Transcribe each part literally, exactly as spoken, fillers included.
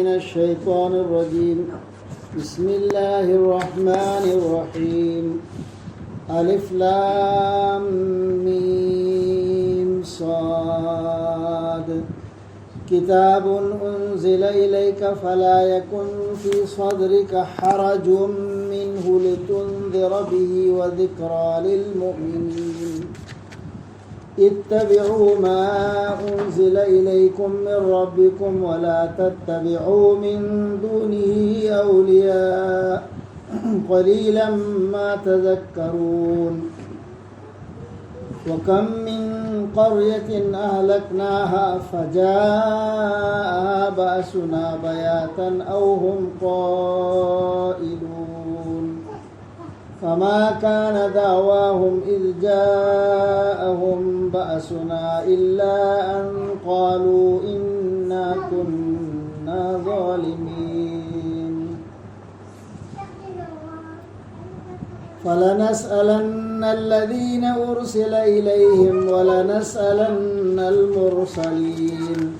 من الشيطان الرجيم. بسم الله الرحمن الرحيم. ألف لام ميم صاد. كتاب أنزل إليك فلا يكن في صدرك حرج منه لتنذر به وذكرى للمؤمنين. اتبعوا ما أنزل إليكم من ربكم ولا تتبعوا من دونه أولياء قليلا ما تذكرون. وكم من قرية أهلكناها فجاءها بأسنا بياتا أو هم قائلون. فما كان دعواهم إذ جاءهم بأسنا إلا أن قالوا إنا كنا ظالمين. فلنسألن الذين أرسل إليهم ولنسألن المرسلين.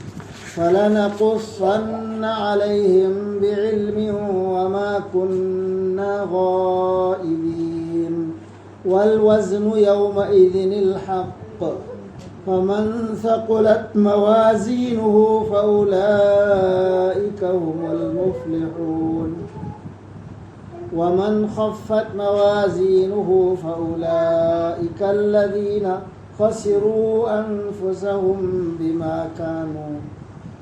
فلنقصن عليهم بعلم وما كنا غائبين. والوزن يومئذ الحق. فمن ثقلت موازينه فأولئك هم المفلحون. ومن خفت موازينه فأولئك الذين خسروا أنفسهم بما كانوا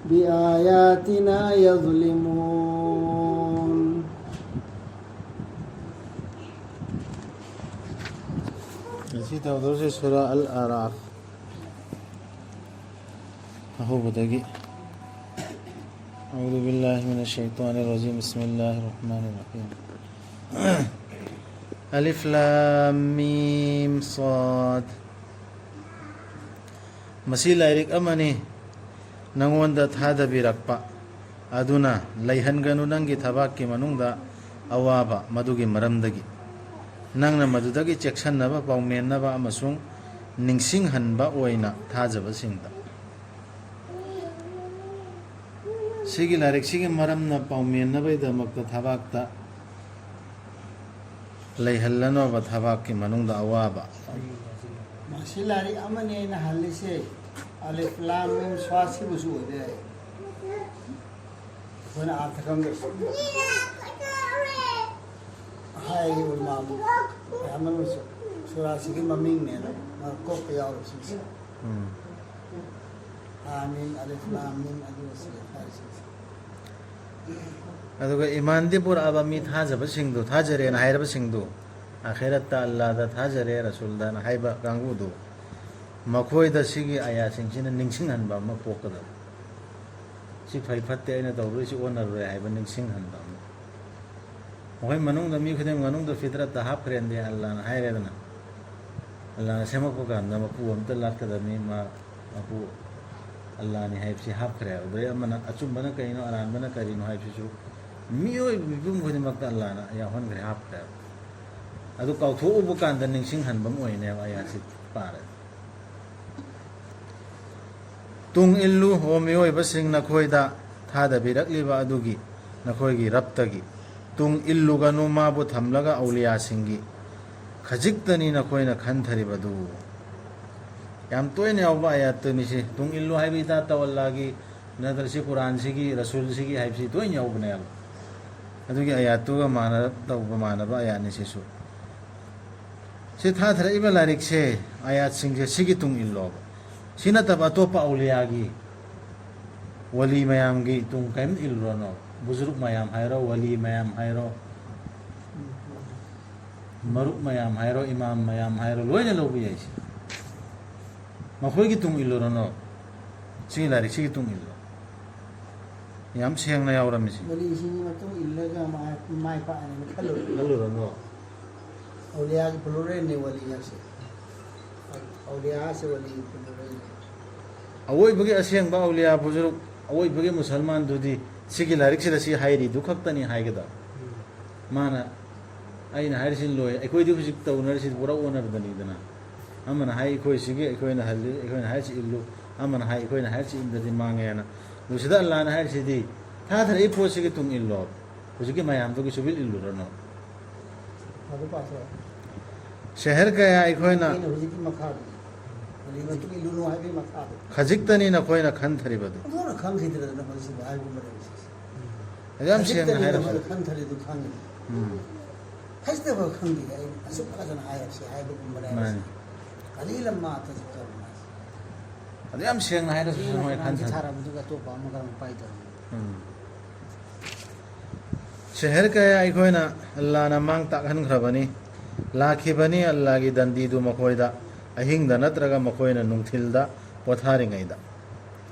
بآياتنا يظلمون. ꯉꯁꯤ ꯇꯧꯗꯧꯔꯤꯁꯦ ꯁꯨꯔꯥ ꯑꯜ ꯑꯔꯥꯐ ꯑꯍꯧꯕꯗꯒꯤ꯫ أعوذ بالله من الشيطان الرجيم. بسم الله الرحمن الرحيم. ألف لام ميم صاد. ꯃꯁꯤ ꯂꯥꯏꯔꯤꯛ ꯑꯃꯅꯤ, ꯅꯉꯣꯟꯗ ꯊꯥꯗꯕꯤꯔꯛꯄ ꯑꯗꯨꯅ ꯂꯩꯍꯟꯒꯅꯨ ꯅꯪꯒꯤ ꯊꯕꯥꯛꯀꯤ ꯃꯅꯨꯡꯗ ꯑꯋꯥꯕ ꯃꯗꯨꯒꯤ ꯃꯔꯝꯗꯒꯤ꯫ ꯅꯪꯅ ꯃꯗꯨꯗꯒꯤ ꯆꯦꯛꯁꯤꯟꯅꯕ, ꯄꯥꯎꯃꯦꯟꯅꯕ ꯑꯃꯁꯨꯡ ꯅꯤꯡꯁꯤꯡꯍꯟꯕ ꯑꯣꯏꯅ ꯊꯥꯖꯕꯁꯤꯡꯗ꯫ ꯁꯤꯒꯤ ꯂꯥꯏꯔꯤꯛꯁꯤꯒꯤ ꯃꯔꯝꯅ ꯄꯥꯎꯃꯤꯟꯅꯕꯒꯤꯗꯃꯛꯇ ꯊꯕꯥꯛꯇ ꯂꯩꯍꯜꯂꯅꯣꯕ, ꯊꯕꯥꯛꯀꯤ ꯃꯅꯨꯡꯗ ꯑꯋꯥꯕ꯫ ꯃꯁꯤ ꯂꯥꯏꯔꯤꯛ ꯑꯃꯅꯤ ꯑꯩꯅ ꯍꯜꯂꯤꯁꯦ꯫ ꯑꯂꯤꯐ ꯂꯥꯝ ꯃꯤꯝ ꯁ꯭ꯋꯥꯗ ꯁꯤꯕꯨꯁꯨ ꯑꯣꯏꯕ ꯌꯥꯏ꯫ ꯑꯩꯈꯣꯏꯅ ꯑꯥꯔꯊ ꯈꯪꯗ꯭ꯔꯁꯨ꯫ ꯍꯥꯏꯔꯤ ꯎꯂꯃꯥ ꯃꯌꯥꯝ ꯑꯃꯁꯨ ꯁꯨꯔꯥꯁꯤꯒꯤ ꯃꯃꯤꯡꯅꯦꯅ ꯀꯣꯛꯇ ꯌꯥꯎꯔꯤꯁꯤꯡꯁꯦ꯫ ꯎꯝ꯫ ꯍꯥꯃꯤꯝ, ꯑꯂꯤꯐ ꯂꯥꯝ ꯃꯤꯝ, ꯑꯗꯨꯒ ꯁꯤ ꯍꯥꯏꯔꯤꯁꯤꯡꯁꯦ꯫ ꯑꯗꯨꯒ ꯏꯃꯥꯟꯗꯤ ꯄꯨꯔꯛꯑꯕ ꯃꯤ ꯊꯥꯖꯕꯁꯤꯡꯗꯨ, ꯊꯥꯖꯔꯦꯅ ꯍꯥꯏꯔꯕꯁꯤꯡꯗꯨ, ꯑꯥꯈꯤꯔꯠꯇ ꯑꯜꯂꯥꯗ ꯊꯥꯖꯔꯦ, ꯔꯁꯨꯜꯗꯅ ꯍꯥꯏꯕ ꯀꯥꯡꯕꯨꯗꯨ, ꯃꯈꯣꯏꯗ ꯁꯤꯒꯤ ꯑꯌꯥꯁꯤꯡꯁꯤꯅ ꯅꯤꯡꯁꯤꯡꯍꯟꯕ ꯑꯃ ꯄꯣꯛꯀꯗꯕ꯫ ꯁꯤ ꯐꯩ ꯐꯠꯇꯦ ꯑꯩꯅ ꯇꯧꯔꯨꯔꯤꯁꯤ ꯑꯣꯟꯅꯔꯨꯔꯦ ꯍꯥꯏꯕ ꯅꯤꯡꯁꯤꯡꯍꯟꯕ ꯑꯃ꯫ ꯃꯈꯣꯏ ꯃꯅꯨꯡꯗ ꯃꯤ ꯈꯨꯗꯤꯡꯃꯛ ꯃꯅꯨꯡꯗ ꯐꯤꯇ꯭ꯔꯠꯇ ꯍꯥꯞꯈ꯭ꯔꯦꯅꯗꯤ ꯑꯜꯂꯥꯅ ꯍꯥꯏꯔꯦꯗꯅ꯫ ꯑꯜꯂꯥꯅ ꯁꯦꯝꯃꯛꯄ ꯀꯥꯟꯗ ꯃꯄꯨ ꯑꯝꯇ ꯂꯥꯠꯀꯗꯕꯅꯤ, ꯃꯥ ꯃꯄꯨ ꯑꯜꯂꯥꯅꯤ ꯍꯥꯏꯕꯁꯤ ꯍꯥꯞꯈ꯭ꯔꯦ꯫ ꯑꯗꯨꯗꯩ ꯑꯃꯅ ꯑꯆꯨꯝꯕꯅ ꯀꯔꯤꯅꯣ, ꯑꯔꯥꯟꯕꯅ ꯀꯔꯤꯅꯣ ꯍꯥꯏꯕꯁꯤꯁꯨ ꯃꯤꯑꯣꯏ ꯃꯤꯄꯨꯝ ꯈꯨꯗꯤꯡꯃꯛꯇ ꯑꯜꯂꯥꯅ ꯌꯥꯎꯍꯟꯈ꯭ꯔꯦ, ꯍꯥꯞꯈ꯭ꯔꯦ꯫ ꯑꯗꯨ ꯀꯥꯎꯊꯣꯛꯎꯕ ꯀꯥꯟꯗ ꯅꯤꯡꯁꯤꯡꯍꯟꯕ ꯑꯃ ꯑꯣꯏꯅꯦꯕ ꯑꯌꯥꯠꯁꯤ ꯄꯥꯔꯦ꯫ ꯇꯨꯡ ꯏꯜꯂꯨ, ꯑꯣ ꯃꯤꯑꯣꯏꯕꯁꯤꯡ, ꯅꯈꯣꯏꯗ ꯊꯥꯗꯕꯤꯔꯛꯂꯤꯕ ꯑꯗꯨꯒꯤ ꯅꯈꯣꯏꯒꯤ ꯔꯕꯇꯒꯤ꯫ ꯇꯨꯡ ꯏꯜꯂꯨꯒꯅꯨ, ꯃꯥꯕꯨ ꯊꯝꯂꯒ ꯑꯧꯂꯤꯌꯥꯁꯤꯡꯒꯤ ꯈꯖꯤꯛꯇꯅꯤ ꯅꯈꯣꯏꯅ ꯈꯟꯊꯔꯤꯕꯗꯨ꯫ ꯌꯥꯝ ꯇꯣꯏꯅ ꯌꯥꯎꯕ ꯑꯌꯥꯠꯇꯨꯅꯤ ꯁꯤ꯫ ꯇꯨꯡ ꯏꯜꯂꯨ ꯍꯥꯏꯕ ꯏꯇꯥ ꯇꯥꯎ ꯑꯜꯂꯥꯒꯤ, ꯅꯠꯇ꯭ꯔ ꯁꯤ ꯀꯨꯔꯥꯟꯁꯤꯒꯤ, ꯔꯁꯨꯜꯁꯤꯒꯤ ꯍꯥꯏꯕꯁꯤ ꯇꯣꯏꯅ ꯌꯥꯎꯕꯅꯦꯕ꯫ ꯑꯗꯨꯒꯤ ꯑꯌꯥꯠꯇꯨꯒ ꯃꯥꯟꯅ ꯇꯧꯕ, ꯃꯥꯟꯅꯕ ꯑꯌꯥꯠꯅꯤ ꯁꯤꯁꯨ꯫ ꯁꯤ ꯊꯥꯊꯔꯛꯏꯕ ꯂꯥꯏꯔꯤꯛꯁꯦ, ꯑꯌꯥꯠꯁꯤꯡꯁꯦ ꯁꯤꯒꯤ ꯇꯨꯡ ꯏꯜꯂꯣꯕ꯫ ꯁꯤ ꯅꯠꯇꯕ ꯑꯇꯣꯞꯄ ꯑꯧꯂꯤꯌꯥꯒꯤ, ꯋꯥꯂꯤ ꯃꯌꯥꯝꯒꯤ ꯇꯨꯡ ꯀꯔꯤꯝ ꯏꯜꯂꯨꯔꯅꯣ꯫ ꯕꯨꯖꯨꯔꯨꯛ ꯃꯌꯥꯝ ꯍꯥꯏꯔꯣ, ꯋꯥꯂꯤ ꯃꯌꯥꯝ ꯍꯥꯏꯔꯣ, ꯃꯔꯨꯞ ꯃꯌꯥꯝ ꯍꯥꯏꯔꯣ, ꯏꯃꯥꯝ ꯃꯌꯥꯝ ꯍꯥꯏꯔꯣ, ꯂꯣꯏꯅ ꯂꯧꯕ ꯌꯥꯏ ꯁꯤ꯫ ꯃꯈꯣꯏꯒꯤ ꯇꯨꯡ ꯏꯜꯂꯨꯔꯅꯣ꯫ ꯁꯤꯒꯤ ꯂꯥꯏꯔꯤꯛꯁꯤꯒꯤ ꯇꯨꯡ ꯏꯜꯂꯣ꯫ ꯌꯥꯝ ꯁꯦꯡꯅ ꯌꯥꯎꯔꯝꯃꯤꯁꯤ꯫ ꯋꯥꯂꯤꯁꯤꯡꯒꯤ ꯃꯇꯨꯡ ꯏꯜꯂꯒ ꯃꯥꯏ, ꯃꯥꯏ ꯄꯥꯛꯑꯅꯦꯅ ꯈꯜꯂꯨꯔꯅꯨ꯫ ꯈꯜꯂꯨꯔꯅꯨ꯫ ꯑꯧꯂꯤꯌꯥꯒꯤ ꯄ꯭ꯂꯨꯔꯦꯜꯅꯤ ꯋꯥꯂꯤ ꯍꯥꯏꯁꯦ꯫ ꯑꯧꯂꯤꯌꯥꯁꯦ ꯋꯥꯂꯤ ꯄ꯭ꯂꯨꯔꯦꯜꯅꯤ꯫ ꯑꯋꯣꯏꯕꯒꯤ ꯑꯁꯦꯡꯕ ꯑꯧꯂꯤꯌꯥ ꯕꯨꯖꯨꯔꯨꯛ, ꯑꯋꯣꯏꯕꯒꯤ ꯃꯨꯁꯜꯃꯥꯟꯗꯨꯗꯤ ꯁꯤꯒꯤ ꯂꯥꯏꯔꯤꯛꯁꯤꯗ ꯁꯤ ꯍꯥꯏꯔꯤꯗꯨ ꯈꯛꯇꯅꯤ ꯍꯥꯏꯒꯗꯕ꯫ ꯎꯝ꯫ ꯃꯥꯅ ꯑꯩꯅ ꯍꯥꯏꯔꯤꯁꯤ ꯂꯣꯏ, ꯑꯩꯈꯣꯏꯗꯤ ꯍꯧꯖꯤꯛ ꯇꯧꯅꯔꯤꯁꯤ ꯄꯨꯔꯥ ꯑꯣꯟꯅꯔꯗꯅꯤꯗꯅ꯫ ꯑꯃꯅ ꯍꯥꯏ ꯑꯩꯈꯣꯏ ꯁꯤꯒꯤ, ꯑꯩꯈꯣꯏꯅ ꯍꯜꯂꯤ, ꯑꯩꯈꯣꯏꯅ ꯍꯥꯏꯔꯤꯁꯤ ꯏꯜꯂꯨ, ꯑꯃꯅ ꯍꯥꯏ ꯑꯩꯈꯣꯏꯅ ꯍꯥꯏꯔꯤꯁꯤ ꯏꯟꯗꯗꯤ ꯃꯥꯡꯉꯦꯅ꯫ ꯃꯁꯤꯗ ꯑꯜꯂꯥꯅ ꯍꯥꯏꯔꯤꯁꯤꯗꯤ, ꯊꯥꯊꯔꯛꯏ ꯄꯣꯠꯁꯤꯒꯤ ꯇꯨꯡ ꯏꯜꯂꯣ, ꯍꯧꯖꯤꯛꯀꯤ ꯃꯌꯥꯝꯗꯨꯒꯤ ꯁꯨꯕꯤꯜ ꯏꯜꯂꯨꯔꯅꯨ꯫ ꯐꯥꯗꯔ ꯄꯥꯁꯇꯔ, ꯁꯦꯍꯔ ꯀꯌꯥ ꯑꯩꯈꯣꯏꯅ ꯑꯩꯅ ꯍꯧꯖꯤꯛꯀꯤ ꯃꯈꯥꯗꯣ, ꯍꯧꯖꯤꯛ ꯃꯇꯨꯡ ꯏꯜꯂꯨꯅꯨ ꯍꯥꯏꯕꯒꯤ ꯃꯈꯥꯗꯣ꯫ ꯈꯖꯤꯛꯇꯅꯤ ꯅꯈꯣꯏꯅ ꯈꯟꯊꯔꯤꯕꯗꯨ꯫ ꯑꯗꯨꯅ ꯈꯪꯈꯤꯗ꯭ꯔꯗꯅ ꯃꯣꯏꯁꯤꯕꯨ ꯍꯥꯏꯕꯒꯨꯝꯕ ꯂꯩꯕꯁꯦ꯫ ꯑꯗꯨ ꯌꯥꯝ ꯁꯦꯡꯅ ꯈꯖꯤꯛꯇꯅꯤ ꯍꯥꯏꯔꯁꯨ꯫ ꯃꯣꯏꯅ ꯈꯟꯊꯔꯤꯗꯨ ꯈꯪꯉꯤ꯫ ꯎꯝ꯫ ꯈꯖꯤꯛꯇꯐꯥꯎ ꯈꯪꯗꯦ ꯑꯩ ꯑꯁꯨꯛ ꯐꯖꯅ ꯍꯥꯏꯔꯁꯤ ꯍꯥꯏꯕꯒꯨꯝꯕ ꯂꯩꯕꯁꯦ꯫ ꯃꯥꯅꯤ꯫ ꯀꯔꯤ ꯂꯝ ꯃꯥ ꯑꯇꯁꯨ ꯇꯧꯔꯝꯃꯦ꯫ ꯑꯗꯨ ꯌꯥꯝ ꯁꯦꯡꯅ ꯍꯥꯏꯔꯁꯨ ꯃꯤꯅ ꯃꯣꯏ ꯈꯨꯠꯅꯥꯏꯁꯤ ꯈꯟꯊꯔꯦ꯫ ꯊꯥꯔꯝꯕꯗꯨꯒ ꯑꯇꯣꯞꯄ ꯑꯃꯒ ꯑꯃꯨꯛ ꯄꯥꯏꯗꯧꯔꯝꯃꯦ꯫ ꯎꯝ꯫ ꯁꯦꯍꯔ ꯀꯌꯥ ꯑꯩꯈꯣꯏꯅ ꯑꯜꯂꯥꯅ ꯃꯥꯡ ꯇꯥꯛꯍꯟꯈ꯭ꯔꯕꯅꯤ꯫ ꯂꯥꯛꯈꯤꯕꯅꯤ ꯑꯜꯂꯥꯒꯤ ꯗꯟꯗꯤꯗꯨ ꯃꯈꯣꯏꯗ, ꯑꯍꯤꯡꯗ ꯅꯠꯇ꯭ꯔꯒ ꯃꯈꯣꯏꯅ ꯅꯨꯡꯊꯤꯜꯗ ꯄꯣꯊꯥꯔꯤꯉꯩꯗ꯫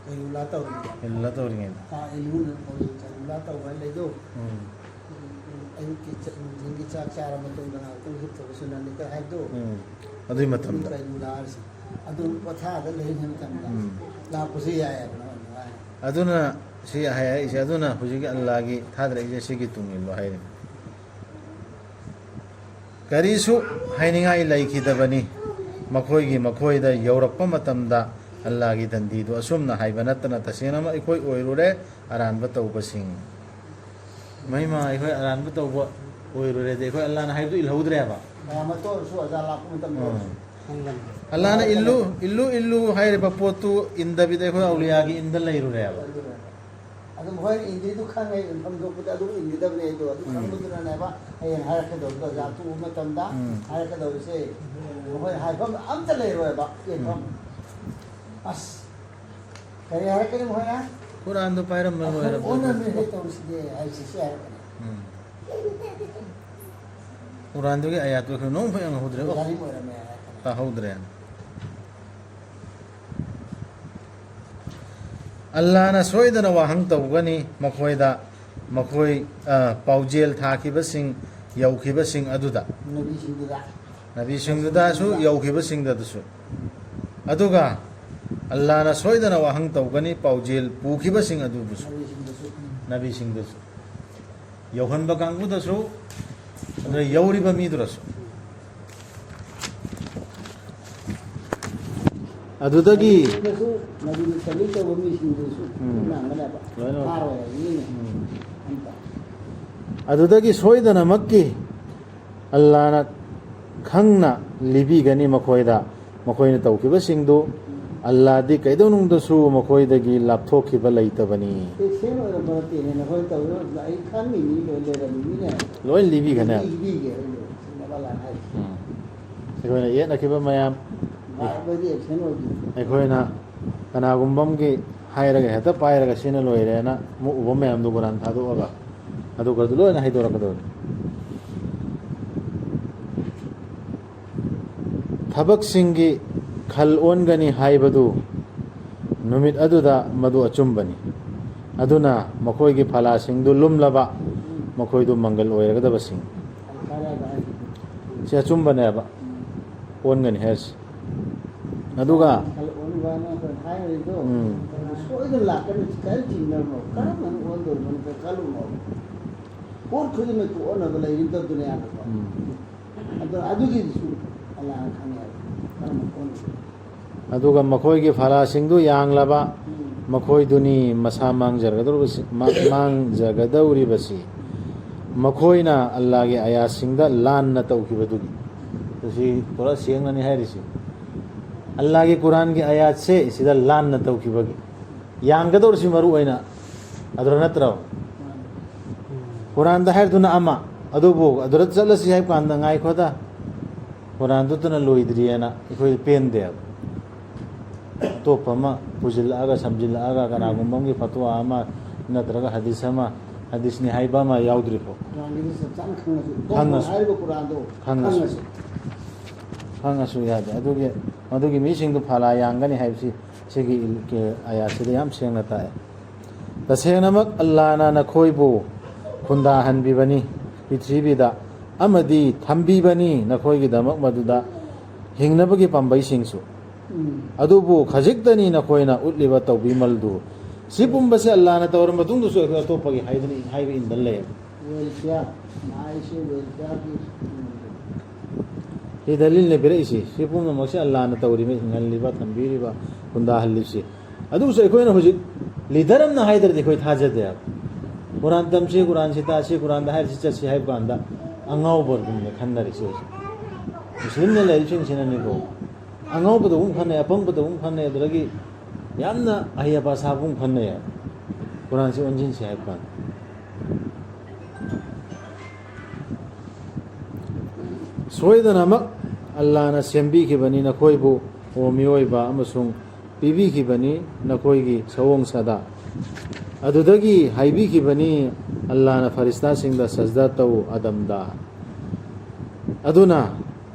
ꯀꯩꯂꯨꯂꯥ ꯇꯧꯔꯤꯕ꯫ ꯀꯩꯂꯨꯂꯥ ꯇꯧꯔꯤꯉꯩꯗ꯫ ꯑꯥ, ꯑꯦꯂꯨꯅ ꯀꯩꯂꯨꯂꯥ ꯇꯧꯕ ꯍꯥꯏꯅ ꯂꯩꯗꯣ꯫ ꯎꯝ꯫ ꯑꯌꯨꯛꯀꯤ ꯆ-, ꯅꯨꯡꯊꯤꯜꯒꯤ ꯆꯥꯛ ꯆꯥꯔ ꯃꯇꯨꯡꯗ ꯉꯥꯏꯍꯥꯛꯇꯪ ꯍꯤꯞꯇꯕ ꯁꯨꯟꯅꯠꯅꯤ ꯀ ꯍꯥꯏꯕꯗꯣ꯫ ꯎꯝ꯫ ꯑꯗꯨꯒꯤ ꯃꯇꯝꯗ꯫ ꯀꯩꯂꯨꯂꯥ ꯍꯥꯏꯔꯤꯁꯦ꯫ ꯑꯗꯨꯝ ꯄꯣꯊꯥꯗ ꯂꯩꯔꯤꯉꯩ ꯃꯇꯝꯗ ꯎꯝ꯫ ꯂꯥꯛꯄꯁꯨ ꯌꯥꯏꯑꯕ ꯅꯉꯣꯟꯗ꯫ ꯑꯗꯨꯅ ꯁꯤ ꯍꯥꯏꯔꯛꯏꯁꯦ, ꯑꯗꯨꯅ ꯍꯧꯖꯤꯛꯀꯤ ꯑꯜꯂꯥꯒꯤ ꯊꯥꯗꯔꯛꯏꯁꯦ ꯁꯤꯒꯤ ꯇꯨꯡ ꯏꯜꯂꯣ ꯍꯥꯏꯔꯤꯅꯤ꯫ ꯀꯔꯤꯁꯨ ꯍꯥꯏꯅꯤꯡꯉꯥꯏ ꯂꯩꯈꯤꯗꯕꯅꯤ꯫ ꯃꯈꯣꯏꯒꯤ ꯃꯈꯣꯏꯗ ꯌꯧꯔꯛꯄ ꯃꯇꯝꯗ ꯑꯜꯂꯥꯒꯤ ꯗꯟꯗꯤꯗꯨ ꯑꯁꯨꯝꯅ ꯍꯥꯏꯕ ꯅꯠꯇꯅ ꯇꯁꯦꯡꯅꯃꯛ ꯑꯩꯈꯣꯏ ꯑꯣꯏꯔꯨꯔꯦ ꯑꯔꯥꯟꯕ ꯇꯧꯕꯁꯤꯡ꯫ ꯃꯍꯩꯃ ꯑꯩꯈꯣꯏ ꯑꯔꯥꯟꯕ ꯇꯧꯕ ꯑꯣꯏꯔꯨꯔꯦꯗꯤ ꯑꯩꯈꯣꯏ ꯑꯜꯂꯥꯅ ꯍꯥꯏꯕꯗꯨ ꯏꯜꯍꯧꯗ꯭ꯔꯦꯕ꯫ ꯃꯌꯥꯝ ꯑꯃ ꯇꯧꯔꯁꯨ ꯑꯣꯖꯥ ꯂꯥꯛꯄ ꯃꯇꯝꯗ ꯎꯝ꯫ ꯈꯪꯒꯅꯤ꯫ ꯑꯜꯂꯥꯅ ꯏꯜꯂꯨ, ꯏꯜꯂꯨ, ꯏꯜꯂꯨ ꯍꯥꯏꯔꯤꯕ ꯄꯣꯠꯇꯨ ꯏꯟꯗꯕꯤꯗ ꯑꯩꯈꯣꯏ ꯑꯧꯂꯤꯌꯥꯒꯤ ꯏꯟꯗ ꯂꯩꯔꯨꯔꯦꯕ꯫ ꯑꯗꯨ ꯃꯈꯣꯏꯅ ꯏꯟꯗ꯭ꯔꯤꯗꯨ ꯈꯪꯉꯦ, ꯏꯟꯐꯝ ꯊꯣꯛꯄꯗꯤ ꯑꯗꯨ ꯏꯟꯒꯗꯕꯅꯦ ꯑꯗꯣ, ꯑꯗꯨ ꯎꯝ꯫ ꯈꯪꯕꯗꯨꯅꯅꯦꯕ ꯍꯌꯦꯡ ꯍꯥꯏꯔꯛꯀꯗꯧꯕꯗꯣ, ꯑꯣꯖꯥ ꯊꯣꯛꯄ ꯃꯇꯝꯗ ꯎꯝ꯫ ꯍꯥꯏꯔꯛꯀꯗꯧꯔꯤꯁꯦ꯫ ꯃꯈꯣꯏ ꯍꯥꯏꯐꯝ ꯑꯝꯇ ꯂꯩꯔꯣꯏꯕ, ꯌꯦꯡꯐꯝ꯫ ꯎꯝ꯫ ꯑꯁ, ꯀꯔꯤ ꯍꯥꯏꯔꯛꯀꯅꯤ ꯃꯈꯣꯏꯅ? ꯀꯨꯔꯥꯟꯗꯣ ꯄꯥꯏꯔꯝꯕ ꯑꯩꯈꯣꯏ ꯂꯣꯏꯔꯕ ꯑꯣꯟꯅꯕꯅꯦ ꯇꯧꯔꯤꯁꯤꯗꯤ ꯍꯥꯏꯁꯤ, ꯁꯤ ꯍꯥꯏꯔꯛꯀꯅꯤ꯫ ꯎꯝ꯫ ꯀꯨꯔꯥꯟꯗꯨꯒꯤ ꯑꯌꯥꯠꯇꯨ ꯑꯩꯈꯣꯏ ꯅꯣꯡ ꯐꯖꯅ ꯍꯧꯗ꯭ꯔꯦ꯫ ꯑꯣ, ꯖꯥꯂꯤꯝ ꯑꯣꯏꯔꯝꯃꯦ ꯍꯥꯏꯔꯛꯀꯅꯤ꯫ ꯇꯥꯍꯧꯗ꯭ꯔꯦ꯫ ꯑꯜꯂꯥꯅ ꯁꯣꯏꯗꯅ ꯋꯥꯍꯪ ꯇꯧꯒꯅꯤ ꯃꯈꯣꯏꯗ, ꯃꯈꯣꯏ, ꯑ, ꯄꯥꯎꯖꯦꯜ ꯊꯥꯈꯤꯕꯁꯤꯡ ꯌꯧꯈꯤꯕꯁꯤꯡ ꯑꯗꯨꯗ꯫ ꯅꯕꯤꯁꯤꯡꯗꯨꯗ꯫ ꯅꯕꯤꯁꯤꯡꯗꯨꯗꯁꯨ ꯌꯧꯈꯤꯕꯁꯤꯡꯗꯗꯁꯨ꯫ ꯑꯗꯨꯒ ꯑꯜꯂꯥꯅ ꯁꯣꯏꯗꯅ ꯋꯥꯍꯪ ꯇꯧꯒꯅꯤ ꯄꯥꯎꯖꯦꯜ ꯄꯨꯈꯤꯕꯁꯤꯡ ꯑꯗꯨꯕꯨꯁꯨ꯫ ꯅꯕꯤꯁꯤꯡꯗꯨꯁꯨ꯫ ꯅꯕꯤꯁꯤꯡꯗꯁꯨ꯫ ꯌꯧꯍꯟꯕ ꯀꯥꯡꯕꯨꯗꯁꯨ, ꯑꯗꯨꯅ ꯌꯧꯔꯤꯕ ꯃꯤꯗꯨꯗꯁꯨ꯫ ꯑꯗꯨꯗꯒꯤ ꯃꯗꯨꯗꯁꯨ ꯃꯗꯨꯗ ꯁꯦꯂꯦꯛ ꯇꯧꯕ ꯃꯤꯁꯤꯡꯗꯨꯁꯨ ꯎꯝ꯫ ꯉꯥꯡꯒꯅꯦꯕ꯫ ꯂꯣꯏꯅꯃꯛ꯫ ꯐꯥꯔꯣꯏ ꯍꯥꯏꯕꯅꯤꯅꯦ꯫ ꯎꯝ꯫ ꯑꯝꯇ꯫ ꯑꯗꯨꯗꯒꯤ ꯁꯣꯏꯗꯅꯃꯛꯀꯤ ꯑꯜꯂꯥꯅ ꯈꯪꯅ ꯂꯤꯕꯤꯒꯅꯤ ꯃꯈꯣꯏꯗ, ꯃꯈꯣꯏꯅ ꯇꯧꯈꯤꯕꯁꯤꯡꯗꯨ꯫ ꯑꯜꯂꯥꯗꯤ ꯀꯩꯗꯧꯅꯨꯡꯗꯁꯨ ꯃꯈꯣꯏꯗꯒꯤ ꯂꯥꯞꯊꯣꯛꯈꯤꯕ ꯂꯩꯇꯕꯅꯤ꯫ ꯑꯦꯛꯁꯦꯟ ꯑꯣꯏꯔꯝꯕ ꯅꯠꯇꯦꯅꯦ, ꯅꯈꯣꯏ ꯇꯧꯔꯤꯕ ꯑꯩ ꯈꯪꯉꯤꯅꯤ, ꯂꯣꯏ ꯂꯩꯔꯝꯃꯤꯅꯤꯅꯦ꯫ ꯂꯣꯏ ꯂꯤꯕꯤꯒꯅꯦꯕ꯫ ꯂꯤꯕꯤꯒꯦ ꯑꯩ ꯂꯣꯏ꯫ ꯁꯤꯅꯦꯕ ꯑꯜꯂꯥꯅ ꯍꯥꯏꯁꯦ꯫ ꯎꯝ꯫ ꯑꯩꯈꯣꯏꯅ ꯌꯦꯠꯅꯈꯤꯕ ꯃꯌꯥꯝ ꯂꯥꯛꯄꯗꯤ ꯑꯦꯛꯁꯦꯟ ꯑꯣꯏꯗꯣꯏꯅꯤ꯫ ꯑꯩꯈꯣꯏꯅ ꯀꯅꯥꯒꯨꯝꯕ ꯑꯃꯒꯤ ꯍꯥꯏꯔꯒ ꯍꯦꯛꯇ ꯄꯥꯏꯔꯒ ꯁꯤꯅ ꯂꯣꯏꯔꯦꯅ ꯃꯨꯛ ꯎꯕ ꯃꯌꯥꯝꯗꯨ ꯀꯨꯔꯥꯟ ꯊꯥꯗꯣꯛꯑꯒ ꯑꯗꯨꯒ ꯑꯗꯨ ꯂꯣꯏꯅ ꯍꯩꯗꯣꯔꯛꯀꯗꯧꯔꯤ꯫ ꯊꯕꯛꯁꯤꯡꯒꯤ ꯈꯜ ꯑꯣꯟꯒꯅꯤ ꯍꯥꯏꯕꯗꯨ ꯅꯨꯃꯤꯠ ꯑꯗꯨꯗ ꯃꯗꯨ ꯑꯆꯨꯝꯕꯅꯤ꯫ ꯑꯗꯨꯅ ꯃꯈꯣꯏꯒꯤ ꯐꯂꯥꯁꯤꯡꯗꯨ ꯂꯨꯝꯂꯕ, ꯃꯈꯣꯏꯗꯨ ꯃꯪꯒꯜ ꯑꯣꯏꯔꯒꯗꯕꯁꯤꯡ꯫ ꯁꯤ ꯑꯆꯨꯝꯕꯅꯦꯕ꯫ ꯑꯣꯟꯒꯅꯤ ꯍꯥꯏꯔꯤꯁꯤ꯫ ꯑꯗꯨꯒ ꯈꯜ ꯑꯣꯟꯕ ꯍꯥꯏꯅ ꯑꯩꯈꯣꯏꯅ ꯍꯥꯏꯔꯤꯗꯣ ꯎꯝ꯫ ꯁꯣꯏꯗꯅ ꯂꯥꯛꯀꯅꯤ, ꯀꯔꯤꯝ ꯆꯤꯡꯅꯔꯨꯅꯣ꯫ ꯀꯔꯝꯕꯅ ꯑꯣꯟꯗꯧꯔꯤꯕꯅꯣ ꯈꯜꯂꯨꯅꯣ꯫ ꯄꯣꯠ ꯈꯨꯗꯤꯡꯃꯛꯀꯤ ꯑꯣꯟꯅꯕ ꯂꯩꯔꯤꯕ ꯗꯨꯅꯤꯌꯥꯗꯀꯣ꯫ ꯎꯝ꯫ ꯑꯗꯣ ꯑꯗꯨꯒꯤꯗꯨꯁꯨ ꯑꯜꯂꯥꯅ ꯈꯪꯉꯦꯕ꯫ ꯀꯔꯝꯕ ꯑꯣꯟꯗꯣꯏꯅꯣ꯫ ꯑꯗꯨꯒ ꯃꯈꯣꯏꯒꯤ ꯐꯂꯥꯁꯤꯡꯗꯨ ꯌꯥꯡꯂꯕ, ꯃꯈꯣꯏꯗꯨꯅꯤ ꯃꯁꯥ ꯃꯥꯡꯖꯔꯒꯗꯧꯔꯤꯕꯁꯤ, ꯃꯥ-, ꯃꯥꯡꯖꯒꯗꯧꯔꯤꯕꯁꯤ꯫ ꯃꯈꯣꯏꯅ ꯑꯜꯂꯥꯒꯤ ꯑꯌꯥꯁꯤꯡꯗ ꯂꯥꯟꯅ ꯇꯧꯈꯤꯕꯗꯨꯒꯤ꯫ ꯁꯤ ꯄꯨꯔꯥ ꯁꯦꯡꯅꯅꯤ ꯍꯥꯏꯔꯤꯁꯤ꯫ ꯑꯜꯂꯥꯒꯤ ꯀꯨꯔꯥꯟꯒꯤ ꯑꯌꯥꯠꯁꯦ ꯁꯤꯗ ꯂꯥꯟꯅ ꯇꯧꯈꯤꯕꯒꯤ꯫ ꯌꯥꯡꯒꯗꯧꯔꯤꯁꯤ ꯃꯔꯨ ꯑꯣꯏꯅ ꯑꯗꯨꯗ ꯅꯠꯇ꯭ꯔꯣ? ꯀꯨꯔꯥꯟꯗ ꯍꯥꯏꯔꯗꯨꯅ ꯑꯃ, ꯑꯗꯨꯕꯨ ꯑꯗꯨꯗ ꯆꯠꯂꯁꯤ ꯍꯥꯏꯕ ꯀꯥꯟꯗ ꯉꯥꯏꯈꯣꯗ, ꯀꯨꯔꯥꯟꯗꯨꯇꯅ ꯂꯣꯏꯗ꯭ꯔꯤꯑꯅ ꯑꯩꯈꯣꯏ ꯄꯦꯟꯗꯦꯕ꯫ ꯑꯇꯣꯞꯄ ꯑꯃ ꯄꯨꯁꯤꯜꯂꯛꯑꯒ, ꯁꯝꯖꯤꯜꯂꯛꯑꯒ, ꯀꯅꯥꯒꯨꯝꯕ ꯑꯃꯒꯤ ꯐꯇꯋꯥ ꯑꯃ ꯅꯠꯇ꯭ꯔꯒ ꯍꯗꯤꯁ ꯑꯃ, ꯍꯗꯤꯁꯅꯤ ꯍꯥꯏꯕ ꯑꯃ ꯌꯥꯎꯗ꯭ꯔꯤꯐꯥꯎ꯫ ꯀꯨꯔꯥꯟꯒꯤꯗꯤ ꯆꯞ ꯆꯥꯅ ꯈꯪꯉꯁꯨ, ꯈꯪꯉꯁꯨ꯫ ꯍꯥꯏꯔꯤꯕ ꯀꯨꯔꯥꯟꯗꯣ ꯈꯪꯉꯁꯨ꯫ ꯈꯪꯉꯁꯨ꯫ ꯈꯪꯉꯁꯨ ꯌꯥꯗꯦ꯫ ꯑꯗꯨꯒꯤ, ꯃꯗꯨꯒꯤ ꯃꯤꯁꯤꯡꯗꯨ ꯐꯂꯥ ꯌꯥꯡꯒꯅꯤ ꯍꯥꯏꯕꯁꯤ ꯁꯤꯒꯤ ꯑꯌꯥꯠꯁꯤꯗ ꯌꯥꯝ ꯁꯦꯡꯅ ꯇꯥꯛꯑꯦ꯫ ꯇꯁꯦꯡꯅꯃꯛ ꯑꯜꯂꯥꯅ ꯅꯈꯣꯏꯕꯨ ꯈꯨꯟꯗꯥꯍꯟꯕꯤꯕꯅꯤ ꯄ꯭ꯔꯤꯊꯤꯕꯤꯗ ꯑꯃꯗꯤ ꯊꯝꯕꯤꯕꯅꯤ ꯅꯈꯣꯏꯒꯤꯗꯃꯛ ꯃꯗꯨꯗ ꯍꯤꯡꯅꯕꯒꯤ ꯄꯥꯝꯕꯩꯁꯤꯡꯁꯨ꯫ ꯎꯝ꯫ ꯑꯗꯨꯕꯨ ꯈꯖꯤꯛꯇꯅꯤ ꯅꯈꯣꯏꯅ ꯎꯠꯂꯤꯕ ꯇꯧꯕꯤꯃꯜꯗꯨ꯫ ꯁꯤ ꯄꯨꯝꯕꯁꯦ ꯑꯜꯂꯥꯅ ꯇꯧꯔ ꯃꯇꯨꯡꯗꯁꯨ ꯑꯩꯈꯣꯏ ꯑꯇꯣꯞꯄꯒꯤ ꯍꯥꯏꯗꯅ, ꯍꯥꯏꯕ ꯏꯟꯗꯅ ꯂꯩꯌꯦꯕ꯫ ꯋꯦꯜꯐꯤꯌꯥꯔ, ꯃꯥꯏꯁꯦ ꯋꯦꯜꯐꯤꯌꯥꯔꯒꯤ ꯁꯤ ꯗꯂꯤꯜꯅ ꯄꯤꯔꯛꯏꯁꯤ, ꯁꯤ ꯄꯨꯝꯅꯃꯛꯁꯤ ꯑꯜꯂꯥꯅ ꯇꯧꯔꯤꯕ, ꯍꯤꯡꯍꯜꯂꯤꯕ, ꯊꯝꯕꯤꯔꯤꯕ, ꯈꯨꯟꯗꯥꯍꯜꯂꯤꯕꯁꯤ꯫ ꯑꯗꯨꯁꯨ ꯑꯩꯈꯣꯏꯅ ꯍꯧꯖꯤꯛ ꯂꯤꯗꯔ ꯑꯃꯅ ꯍꯥꯏꯗ꯭ꯔꯗꯤ ꯑꯩꯈꯣꯏ ꯊꯥꯖꯗꯦꯕ꯫ ꯀꯨꯔꯥꯟ ꯇꯝꯁꯤ, ꯀꯨꯔꯥꯟꯁꯤ ꯇꯥꯁꯤ, ꯀꯨꯔꯥꯟꯗ ꯍꯥꯏꯔꯤꯁꯤ ꯆꯠꯁꯤ ꯍꯥꯏꯕ ꯀꯥꯟꯗ ꯑꯉꯥꯎꯕꯒꯨꯝꯅ ꯈꯟꯅꯔꯤꯁꯤ ꯍꯧꯖꯤꯛ꯫ ꯃꯨꯁꯂꯤꯝꯅ ꯂꯩꯔꯤꯁꯤꯡꯁꯤꯅꯅꯤꯀꯣ, ꯑꯉꯥꯎꯕꯗꯒꯨꯝ ꯈꯟꯅꯩ, ꯑꯄꯪꯕꯗꯒꯨꯝ ꯈꯟꯅꯩ, ꯑꯗꯨꯗꯒꯤ ꯌꯥꯝꯅ ꯑꯍꯩ ꯑꯄꯥ ꯁꯥꯕꯒꯨꯝ ꯈꯟꯅꯩ꯫ ꯀꯨꯔꯥꯟꯁꯤ ꯑꯣꯟꯁꯤꯟꯁꯤ ꯍꯥꯏꯕ ꯀꯥꯟꯗ ꯁꯣꯏꯗꯅꯃꯛ ꯑꯜꯂꯥꯅ ꯁꯦꯝꯕꯤꯈꯤꯕꯅꯤ ꯅꯈꯣꯏꯕꯨ, ꯑꯣ ꯃꯤꯑꯣꯏꯕ, ꯑꯃꯁꯨꯡ ꯄꯤꯕꯤꯈꯤꯕꯅꯤ ꯅꯈꯣꯏꯒꯤ ꯁꯑꯣꯡ ꯁꯥꯗꯥ꯫ ꯑꯗꯨꯗꯒꯤ ꯍꯥꯏꯕꯤꯈꯤꯕꯅꯤ ꯑꯜꯂꯥꯅ ꯐꯔꯤꯁꯇꯥꯁꯤꯡꯗ ꯁꯖꯗꯥ ꯇꯧ ꯑꯗꯝꯗ꯫ ꯑꯗꯨꯅ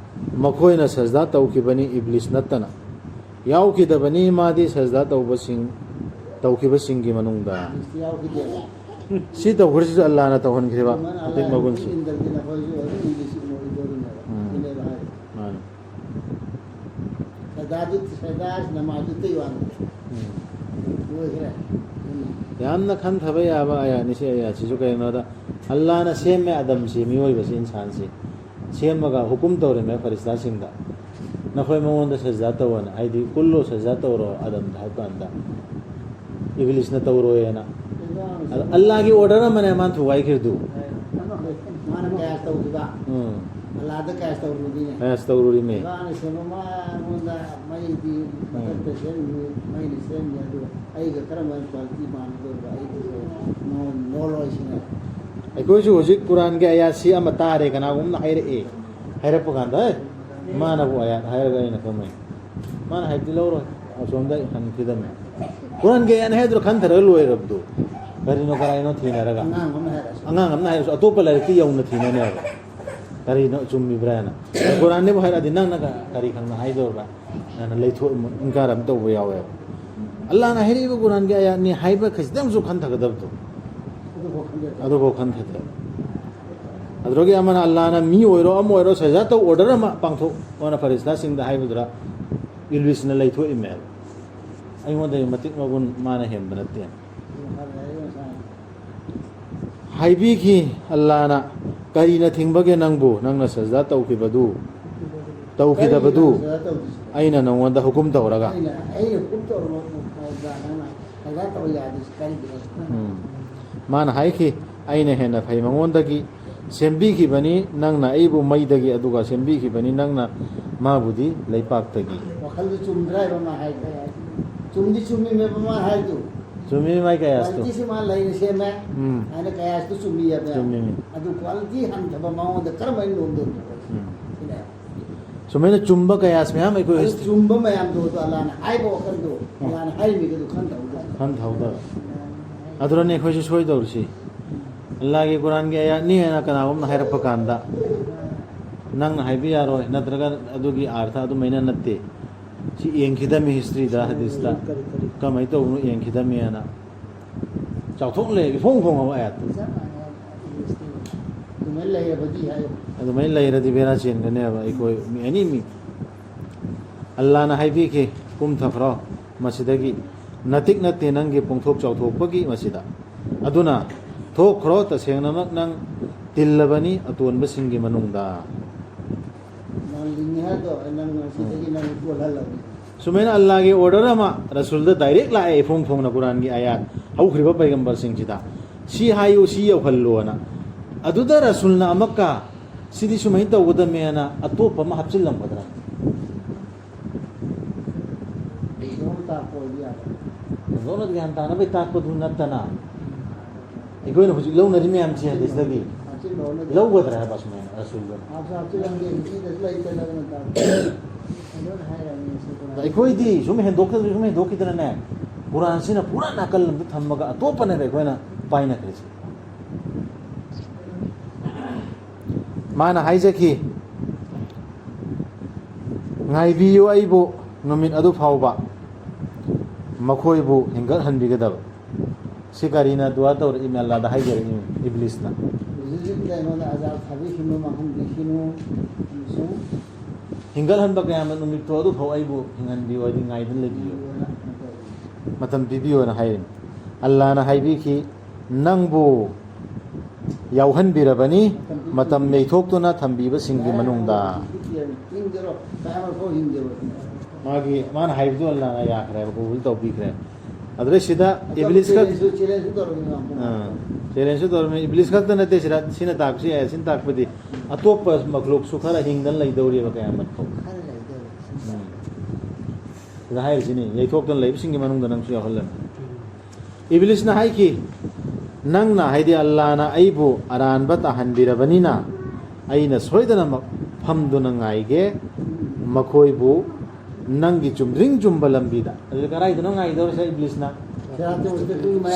ꯃꯈꯣꯏꯅ ꯁꯖꯗꯥ ꯇꯧꯈꯤꯕꯅꯤ ꯏꯕ꯭ꯂꯤꯁ ꯅꯠꯇꯅ꯫ ꯌꯥꯎꯈꯤꯗꯕꯅꯤ ꯃꯥꯗꯤ ꯁꯖꯗꯥ ꯇꯧꯕꯁꯤꯡ, ꯇꯧꯈꯤꯕꯁꯤꯡꯒꯤ ꯃꯅꯨꯡꯗ꯫ ꯏꯕ꯭ꯂꯤꯁꯇꯤ ꯌꯥꯎꯈꯤꯗꯦꯕ꯫ ꯁꯤ ꯇꯧꯈ꯭ꯔꯤꯁꯤꯁꯨ ꯑꯜꯂꯥꯅ ꯇꯧꯍꯟꯈ꯭ꯔꯤꯕ ꯃꯥꯅ ꯃꯇꯤꯛ ꯑꯜꯂꯥꯅ ꯃꯒꯨꯟꯁꯤ꯫ ꯏꯟꯗ꯭ꯔꯗꯤ ꯅꯈꯣꯏꯁꯨ ꯑꯗꯨꯝ ꯏꯕ꯭ꯂꯤꯁ ꯑꯣꯏꯗꯣꯔꯤꯅꯦꯕ꯫ ꯎꯝ꯫ ꯁꯤꯅꯦꯕ ꯍꯥꯏꯁꯦ꯫ ꯃꯥꯅꯤ꯫ ꯁꯖꯗꯥꯗꯨ, ꯁꯖꯗꯥ ꯅꯃꯥꯖꯗꯨ ꯇꯩ ꯋꯥꯅꯤ꯫ ꯎꯝ꯫ ꯂꯣꯏꯈ꯭ꯔꯦ꯫ ꯎꯝ꯫ ꯌꯥꯝꯅ ꯈꯟꯊꯕ ꯌꯥꯕ ꯑꯌꯥꯠꯅꯤ ꯁꯤ ꯑꯌꯥꯠꯁꯤꯁꯨ꯫ ꯀꯩꯒꯤꯅꯣꯗ ꯑꯜꯂꯥꯅ ꯁꯦꯝꯃꯦ ꯑꯗꯝꯁꯤ, ꯃꯤꯑꯣꯏꯕꯁꯤ, ꯏꯟꯁꯥꯟꯁꯤ꯫ ꯁꯦꯝꯃꯒ ꯍꯨꯀꯨꯝ ꯇꯧꯔꯝꯃꯦ ꯐꯔꯤꯁꯇꯥꯁꯤꯡꯗ, "ꯅꯈꯣꯏ ꯃꯉꯣꯟꯗ ꯁꯖꯗꯥ ꯇꯧꯑꯣꯅ", ꯍꯥꯏꯗꯤ "ꯀꯨꯜꯂꯨ ꯁꯖꯗꯥ ꯇꯧꯔꯣ ꯑꯗꯝꯗ" ꯍꯥꯏꯕ ꯀꯥꯟꯗ ꯏꯕ꯭ꯂꯤꯁꯅ ꯇꯧꯔꯣꯏꯅ꯫ ꯑꯗꯣ ꯑꯜꯂꯥꯒꯤ ꯑꯣꯔꯗꯔ ꯑꯃꯅꯦ ꯃꯥꯅ ꯊꯨꯒꯥꯏꯈ꯭ꯔꯤꯗꯨ꯫ ꯃꯥꯅ ꯀꯌꯥꯁ ꯇꯧꯈꯤꯕ? ꯎꯝ꯫ ꯑꯜꯂꯥꯗ ꯀꯌꯥꯁ ꯇꯧꯔꯨꯔꯤꯅꯦ? ꯀꯌꯥꯁ ꯇꯧꯔꯨꯔꯤꯃꯦ꯫ ꯑꯜꯂꯥꯅ ꯁꯦꯝꯕ ꯃꯉꯣꯟꯗ ꯃꯩꯗꯤ ꯃꯊꯛꯇ ꯎꯝ꯫ ꯁꯦꯝꯃꯤ, ꯃꯩꯅ ꯁꯦꯝꯃꯤ, ꯑꯗꯨ ꯑꯩꯒ ꯀꯔꯝꯕ ꯀ꯭ꯋꯥꯂꯤꯇꯤ ꯃꯥꯟꯅꯗꯣꯔꯤꯕ? ꯑꯩꯗꯤ ꯃꯉꯣꯟ ꯅꯣꯂꯣꯏꯁꯤꯅ꯫ ꯑꯩꯈꯣꯏꯁꯨ ꯍꯧꯖꯤꯛ ꯀꯨꯔꯥꯟꯒꯤ ꯑꯌꯥꯠꯁꯤ ꯑꯃ ꯇꯥꯔꯦ, ꯀꯅꯥꯒꯨꯝꯕꯅ ꯍꯥꯏꯔꯛꯑꯦ꯫ ꯍꯥꯏꯔꯛꯄ ꯀꯥꯟꯗ, "ꯑꯦ, ꯃꯥꯅꯕꯨ ꯑꯌꯥꯠ ꯍꯥꯏꯔꯒ ꯑꯩꯅ ꯀꯃꯥꯏ?" ꯃꯥꯅ ꯍꯥꯏꯕꯗꯤ ꯂꯧꯔꯣꯏ, ꯑꯁꯣꯝꯗ ꯑꯩ ꯍꯟꯈꯤꯗꯕꯅꯦ꯫ ꯀꯨꯔꯥꯟꯒꯤ ꯑꯌꯥꯠꯅ ꯍꯥꯏꯗ꯭ꯔꯣ ꯈꯟꯊꯔꯒ ꯂꯣꯏꯔꯕꯗꯣ? ꯀꯔꯤꯅꯣ ꯀꯔꯥꯏꯅꯣ ꯊꯤꯅꯔꯒ꯫ ꯑꯉꯥꯡ ꯑꯃꯅ ꯍꯥꯏꯔꯛꯑꯁꯨ꯫ ꯑꯉꯥꯡ ꯑꯃꯅ ꯍꯥꯏꯔꯁꯨ ꯑꯇꯣꯞꯄ ꯂꯥꯏꯔꯤꯛꯇꯤ ꯌꯧꯅ ꯊꯤꯅꯅꯦꯕ꯫ ꯀꯔꯤꯅꯣ ꯆꯨꯝꯃꯤꯕ꯭ꯔꯥꯅ꯫ ꯀꯨꯔꯥꯟꯅꯦꯕꯨ ꯍꯥꯏꯔꯛꯑꯗꯤ ꯅꯪꯅ ꯀ-, ꯀꯔꯤ ꯈꯪꯅ ꯍꯥꯏꯗꯧꯔꯕ꯭ꯔꯥ? ꯅꯪꯅ ꯂꯩꯊꯣꯛ-, ꯏꯟꯀꯥꯔ ꯑꯃ ꯇꯧꯕ ꯌꯥꯎꯋꯦꯕ꯫ ꯑꯜꯂꯥꯍꯅ ꯍꯥꯏꯔꯛꯏꯕ ꯀꯨꯔꯥꯟꯒꯤ ꯑꯌꯥꯠꯅꯤ ꯍꯥꯏꯕ ꯈꯖꯤꯛꯇꯪꯁꯨ ꯈꯟꯊꯒꯗꯕꯗꯣ꯫ ꯑꯗꯨꯐꯥꯎ ꯈꯟꯊꯗꯦ꯫ ꯑꯗꯨꯐꯥꯎ ꯈꯟꯊꯗ꯭ꯔꯦ꯫ ꯑꯗꯨꯗꯒꯤ ꯑꯃꯅ ꯑꯜꯂꯥꯍꯅ ꯃꯤ ꯑꯣꯏꯔꯣ ꯑꯃ ꯑꯣꯏꯔꯣ ꯁꯖꯥ ꯇꯧ ꯑꯣꯔꯗꯔ ꯑꯃ ꯄꯥꯡꯊꯣꯛꯑꯣꯅ ꯐꯔꯤꯁꯇꯥꯁꯤꯡꯗ ꯍꯥꯏꯕꯗꯨꯗ ꯏꯕ꯭ꯂꯤꯁꯅ ꯂꯩꯊꯣꯛꯏꯃꯦꯕ꯫ ꯑꯩꯉꯣꯟꯗꯒꯤ ꯃꯇꯤꯛ ꯃꯒꯨꯟ ꯃꯥꯅ ꯍꯦꯟꯕ ꯅꯠꯇꯦ꯫ ꯍꯥꯏꯕꯤꯈꯤ ꯑꯜꯂꯥꯍꯅ, "ꯀꯔꯤꯅ ꯊꯤꯡꯕꯒꯦ ꯅꯪꯕꯨ, ꯅꯪꯅ ꯁꯖꯗꯥ ꯇꯧꯈꯤꯕꯗꯨ?" ꯇꯧꯈꯤꯗꯕꯗꯨ ꯀꯔꯤꯒꯤꯅꯣ ꯁꯤꯗ ꯇꯧꯗꯣꯏꯁꯤꯕꯣ? ꯑꯩꯅ ꯅꯉꯣꯟꯗ ꯍꯨꯀꯨꯝ ꯇꯧꯔꯒ꯫ ꯑꯩꯅ ꯑꯩꯅ ꯍꯨꯀꯨꯝ ꯇꯧꯔꯕ ꯐꯥꯎꯗ ꯅꯪꯅ ꯁꯖꯥ ꯇꯧ ꯌꯥꯗꯣꯏꯁꯤ ꯀꯔꯤꯒꯤꯅꯣ? ꯎꯝ꯫ ꯃꯥꯅ ꯍꯥꯏꯈꯤ, "ꯑꯩꯅ ꯍꯦꯟꯅ ꯐꯩ ꯃꯉꯣꯟꯗꯒꯤ, ꯁꯦꯝꯕꯤꯈꯤꯕꯅꯤ ꯅꯪꯅ ꯑꯩꯕꯨ ꯃꯩꯗꯒꯤ, ꯑꯗꯨꯒ ꯁꯦꯝꯕꯤꯈꯤꯕꯅꯤ ꯅꯪꯅ ꯃꯥꯕꯨꯗꯤ ꯂꯩꯄꯥꯛꯇꯒꯤ"꯫ ꯋꯥꯈꯜꯗꯨ ꯆꯨꯝꯗ꯭ꯔꯥ ꯍꯥꯏꯕ ꯃꯥ ꯍꯥꯏꯗꯣ? ꯆꯨꯝꯗꯤ ꯆꯨꯝꯃꯤꯃꯦꯕ ꯃꯥ ꯍꯥꯏꯗꯨ꯫ ꯆꯨꯝꯃꯤ ꯃꯥꯏ ꯀꯌꯥꯁꯇꯨ꯫ ꯀ꯭ꯋꯥꯂꯤꯇꯤꯁꯤ ꯃꯥ ꯂꯩꯅ ꯁꯦꯝꯃꯦ꯫ ꯎꯝ꯫ ꯍꯥꯏꯅ ꯀꯌꯥꯁꯇꯨ ꯆꯨꯝꯃꯤꯌꯦꯕ꯫ ꯆꯨꯝꯃꯤꯃꯤ꯫ ꯑꯗꯨ ꯀ꯭ꯋꯥꯂꯤꯇꯤ ꯍꯟꯊꯕ ꯃꯉꯣꯟꯗ ꯀꯔꯝꯍꯥꯏꯅ ꯂꯣꯟꯗꯣꯏꯅꯣ? ꯎꯝ꯫ ꯁꯤꯅꯦ꯫ ꯁꯨꯃꯥꯏꯅ ꯆꯨꯝꯕ ꯀꯌꯥꯁ ꯃꯌꯥꯝ ꯑꯩꯈꯣꯏ ꯑꯗꯨ history ꯆꯨꯝꯕ ꯃꯌꯥꯝꯗꯣ ꯑꯗꯨ ꯑꯂꯥꯅ ꯍꯥꯏꯕ ꯋꯥꯈꯜꯗꯣ ꯎꯝ꯫ ꯑꯂꯥꯅ ꯍꯥꯏꯔꯤꯉꯩꯗꯨ ꯈꯟꯊꯍꯧꯗꯕ꯫ ꯈꯟꯊꯍꯧꯗꯕ꯫ ꯑꯗꯨꯅꯅꯦ ꯑꯩꯈꯣꯏꯁꯨ ꯁꯣꯏꯗꯧꯔꯤꯁꯤ꯫ ꯑꯜꯂꯥꯒꯤ ꯀꯨꯔꯥꯟꯒꯤ ꯑꯌꯥꯠꯅꯤ ꯍꯥꯏꯅ ꯀꯅꯥꯒꯨꯝꯅ ꯍꯥꯏꯔꯛꯄ ꯀꯥꯟꯗ ꯅꯪꯅ ꯍꯥꯏꯕ ꯌꯥꯔꯣꯏ, ꯅꯠꯇ꯭ꯔꯒ ꯑꯗꯨꯒꯤ ꯑꯥꯔꯊ ꯑꯗꯨꯃꯥꯏꯅ ꯅꯠꯇꯦ꯫ ꯁꯤ ꯌꯦꯡꯈꯤꯗꯕꯅꯤ historyꯗ, ꯍꯗꯤꯁꯇ꯫ ꯀꯔꯤ, ꯀꯔꯤ? ꯀꯃꯥꯏꯅ ꯇꯧꯕꯅꯣ ꯌꯦꯡꯈꯤꯗꯕꯅꯤꯅ꯫ ꯆꯥꯎꯊꯣꯛ ꯂꯩ, ꯏꯐꯣꯡ ꯐꯣꯡꯉꯕ ꯑꯌꯥꯠꯇꯨ꯫ ꯆꯞ ꯃꯥꯟꯅꯩ꯫ ꯏꯪꯂꯤꯁꯇꯤ ꯑꯗꯨꯃꯥꯏꯅ ꯂꯩꯔꯕꯗꯤ ꯍꯥꯏꯌꯨ꯫ ꯑꯗꯨꯃꯥꯏꯅ ꯂꯩꯔꯗꯤ ꯕꯦꯔꯥ ꯆꯦꯟꯒꯅꯦꯕ ꯑꯩꯈꯣꯏ ꯃꯤ ꯑꯅꯤ ꯃꯤ꯫ ꯑꯜꯂꯥꯅ ꯍꯥꯏꯕꯤꯈꯤ, "ꯀꯨꯝꯊꯈ꯭ꯔꯣ ꯃꯁꯤꯗꯒꯤ, ꯅꯇꯤꯛ ꯅꯠꯇꯦ ꯅꯪꯒꯤ ꯄꯣꯡꯊꯣꯛ ꯆꯥꯎꯊꯣꯛꯄꯒꯤ ꯃꯁꯤꯗ꯫ ꯑꯗꯨꯅ ꯊꯣꯛꯈ꯭ꯔꯣ ꯇꯁꯦꯡꯅꯃꯛ ꯅꯪ ꯇꯤꯜꯂꯕꯅꯤ ꯑꯇꯣꯟꯕꯁꯤꯡꯒꯤ ꯃꯅꯨꯡꯗ"꯫ ꯅꯪ ꯂꯤꯡꯉꯦ ꯍꯥꯏꯗꯣ ꯑꯩ ꯅꯪ ꯉꯁꯤꯗꯒꯤ ꯅꯪ ꯀꯣꯜꯍꯜꯂꯕꯅꯤ꯫ ꯁꯨꯃꯥꯏꯅ ꯑꯜꯂꯥꯒꯤ order ꯑꯃ ꯔꯁꯨꯜꯗ direct ꯂꯥꯛꯑꯦ, ꯏꯐꯣꯡ ꯐꯣꯡꯅ ꯀꯨꯔꯥꯟꯒꯤ ꯑꯌꯥꯠ ꯍꯧꯈ꯭ꯔꯤꯕ ꯄꯩꯒꯝꯕꯔꯁꯤꯡꯁꯤꯗ, "ꯁꯤ ꯍꯥꯏꯌꯨ, ꯁꯤ ꯌꯧꯍꯜꯂꯣꯅ"꯫ ꯑꯗꯨꯗ ꯔꯁꯨꯜꯅ ꯑꯃꯨꯛꯀ "ꯁꯤꯗꯤ ꯁꯨꯃꯥꯏꯅ ꯇꯧꯒꯗꯕꯅꯦꯅ" ꯑꯇꯣꯞꯄ ꯑꯃ ꯍꯥꯞꯆꯤꯜꯂꯝꯒꯗ꯭ꯔꯥ? ꯂꯣꯟ ꯇꯥꯛꯄ ꯑꯣꯏꯗꯤ ꯌꯥꯕ꯫ ꯂꯣꯟꯅ ꯒ꯭ꯌꯥꯟ ꯇꯥꯅꯕꯩ ꯇꯥꯛꯄꯗꯨ ꯅꯠꯇꯅ ꯑꯩꯈꯣꯏꯅ ꯍꯧꯖꯤꯛ ꯂꯧꯅꯔꯤ ꯃꯌꯥꯝꯁꯦ ꯍꯗꯤꯁꯇꯒꯤ ꯍꯥꯞꯆꯤꯜꯂꯣꯅ ꯂꯧꯒꯗ꯭ꯔꯥ ꯍꯥꯏꯕ ꯁꯨꯃꯥꯏꯅ ꯔꯁꯨꯜꯗꯨꯅ? ꯍꯥꯞꯁꯨ ꯍꯥꯞꯆꯤꯜꯂꯝꯗꯦ, ꯏꯁꯤꯡꯗꯁꯨ ꯂꯩꯇꯅ ꯑꯗꯨꯅ ꯇꯥꯛꯄ꯫ ꯑꯗꯨꯅ ꯍꯥꯏꯔꯕꯅꯤ ꯁꯤ ꯀꯨꯔꯥꯟ꯫ ꯑꯩꯈꯣꯏꯗꯤ ꯁꯨꯝ ꯍꯦꯟꯗꯣꯛꯈꯤꯗ-, ꯁꯨꯝ ꯍꯦꯟꯗꯣꯛꯈꯤꯗꯅꯅꯦ, ꯀꯨꯔꯥꯟꯁꯤꯅ ꯄꯨꯔꯥ ꯅꯥꯀꯜ ꯑꯃꯗ ꯊꯝꯃꯒ ꯑꯇꯣꯞꯄꯅꯦꯕ ꯑꯩꯈꯣꯏꯅ ꯄꯥꯏꯅꯈ꯭ꯔꯤꯁꯦ꯫ ꯃꯥꯅ ꯍꯥꯏꯖꯈꯤ, "ꯉꯥꯏꯕꯤꯌꯨ ꯑꯩꯕꯨ ꯅꯨꯃꯤꯠ ꯑꯗꯨ ꯐꯥꯎꯕ, ꯃꯈꯣꯏꯕꯨ ꯍꯤꯡꯒꯠꯍꯟꯕꯤꯒꯗꯕ"꯫ ꯁꯤ ꯀꯔꯤꯅ ꯗꯨꯋꯥ ꯇꯧꯔꯛꯏ? ꯑꯜꯂꯥꯗ ꯍꯥꯏꯖꯔꯛꯏ ꯏꯕ꯭ꯂꯤꯁꯅ꯫ ꯍꯧꯖꯤꯛ ꯍꯧꯖꯤꯛ ꯑꯩꯉꯣꯟꯗ ꯑꯖꯥꯕ ꯊꯥꯕꯤꯈꯤꯅꯨ, ꯃꯥꯡꯍꯟꯕꯤꯈꯤꯅꯨ, ꯑꯃꯁꯨꯡ ꯍꯤꯡꯒꯠꯍꯟꯕ ꯀꯌꯥꯃꯠ ꯅꯨꯃꯤꯠꯇꯣ ꯑꯗꯨꯐꯥꯎ ꯑꯩꯕꯨ ꯍꯤꯡꯍꯟꯕꯤꯌꯨ, ꯍꯥꯏꯗꯤ ꯉꯥꯏꯗꯨꯅ ꯂꯩꯕꯤꯌꯨ꯫ ꯃꯇꯝ ꯄꯤꯕꯤꯌꯣꯅ ꯍꯥꯏꯔꯤꯅꯤ꯫ ꯑꯜꯂꯥꯅ ꯍꯥꯏꯕꯤꯈꯤ, "ꯅꯪꯕꯨ ꯌꯥꯎꯍꯟꯕꯤꯔꯕꯅꯤ ꯃꯇꯝ ꯌꯩꯊꯣꯛꯇꯨꯅ ꯊꯝꯕꯤꯕꯁꯤꯡꯒꯤ ꯃꯅꯨꯡꯗ"꯫ ꯍꯤꯡꯖꯔꯣ, ꯀꯌꯥꯃꯔꯨꯛ ꯐꯥꯎ ꯍꯤꯡꯖꯔꯣ꯫ ꯃꯥꯒꯤ, ꯃꯥꯅ ꯍꯥꯏꯕꯗꯨ ꯑꯜꯂꯥꯅ ꯌꯥꯈ꯭ꯔꯦꯕ, ꯀꯕꯨꯜ ꯇꯧꯕꯤꯈ꯭ꯔꯦ꯫ ꯑꯗꯨꯗꯩꯁꯤꯗ ꯏꯕ꯭ꯂꯤꯁ ꯈꯛ-, ꯆꯦꯂꯦꯟꯖꯁꯨ, ꯆꯦꯂꯦꯟꯖꯁꯨ ꯇꯧꯔꯝꯃꯤ ꯃꯥ꯫ ꯑꯥ, ꯆꯦꯂꯦꯟꯖꯁꯨ ꯇꯧꯔꯝꯃꯤ꯫ ꯏꯕ꯭ꯂꯤꯁ ꯈꯛꯇ ꯅꯠꯇꯦ ꯁꯤꯗ, ꯁꯤꯅ ꯇꯥꯛꯄꯁꯤ ꯌꯥꯏ, ꯁꯤꯅ ꯇꯥꯛꯄꯗꯤ ꯑꯇꯣꯞꯄ ꯃꯈꯂꯨꯛꯁꯨ ꯈꯔ ꯍꯤꯡꯗꯅ ꯂꯩꯗꯧꯔꯤꯕ ꯀꯌꯥꯃꯠ ꯐꯥꯎ꯫ ꯈꯔ ꯂꯩꯗꯧꯔꯤ꯫ ꯎꯝ꯫ ꯁꯤꯗ ꯍꯥꯏꯔꯤꯁꯤꯅꯤ, ꯌꯩꯊꯣꯛꯇꯅ ꯂꯩꯕꯁꯤꯡꯒꯤ ꯃꯅꯨꯡꯗ ꯅꯪꯁꯨ ꯌꯥꯎꯍꯜꯂꯅꯤ꯫ ꯏꯕ꯭ꯂꯤꯁꯅ ꯍꯥꯏꯈꯤ, "ꯅꯪꯅ, ꯍꯥꯏꯗꯤ ꯑꯜꯂꯥꯅ, ꯑꯩꯕꯨ ꯑꯔꯥꯟꯕ ꯇꯥꯍꯟꯕꯤꯔꯕꯅꯤꯅ ꯑꯩꯅ ꯁꯣꯏꯗꯅꯃꯛ ꯐꯝꯗꯨꯅ ꯉꯥꯏꯒꯦ, ꯃꯈꯣꯏꯕꯨ ꯅꯪꯒꯤ ꯆꯨꯝꯗ꯭ꯔꯤꯡ ꯆꯨꯝꯕ ꯂꯝꯕꯤꯗ"꯫ ꯑꯗꯨꯗꯤ ꯀꯗꯥꯏꯗꯅꯣ ꯉꯥꯏꯗꯧꯔꯤꯁꯦ ꯏꯕ꯭ꯂꯤꯁꯅ?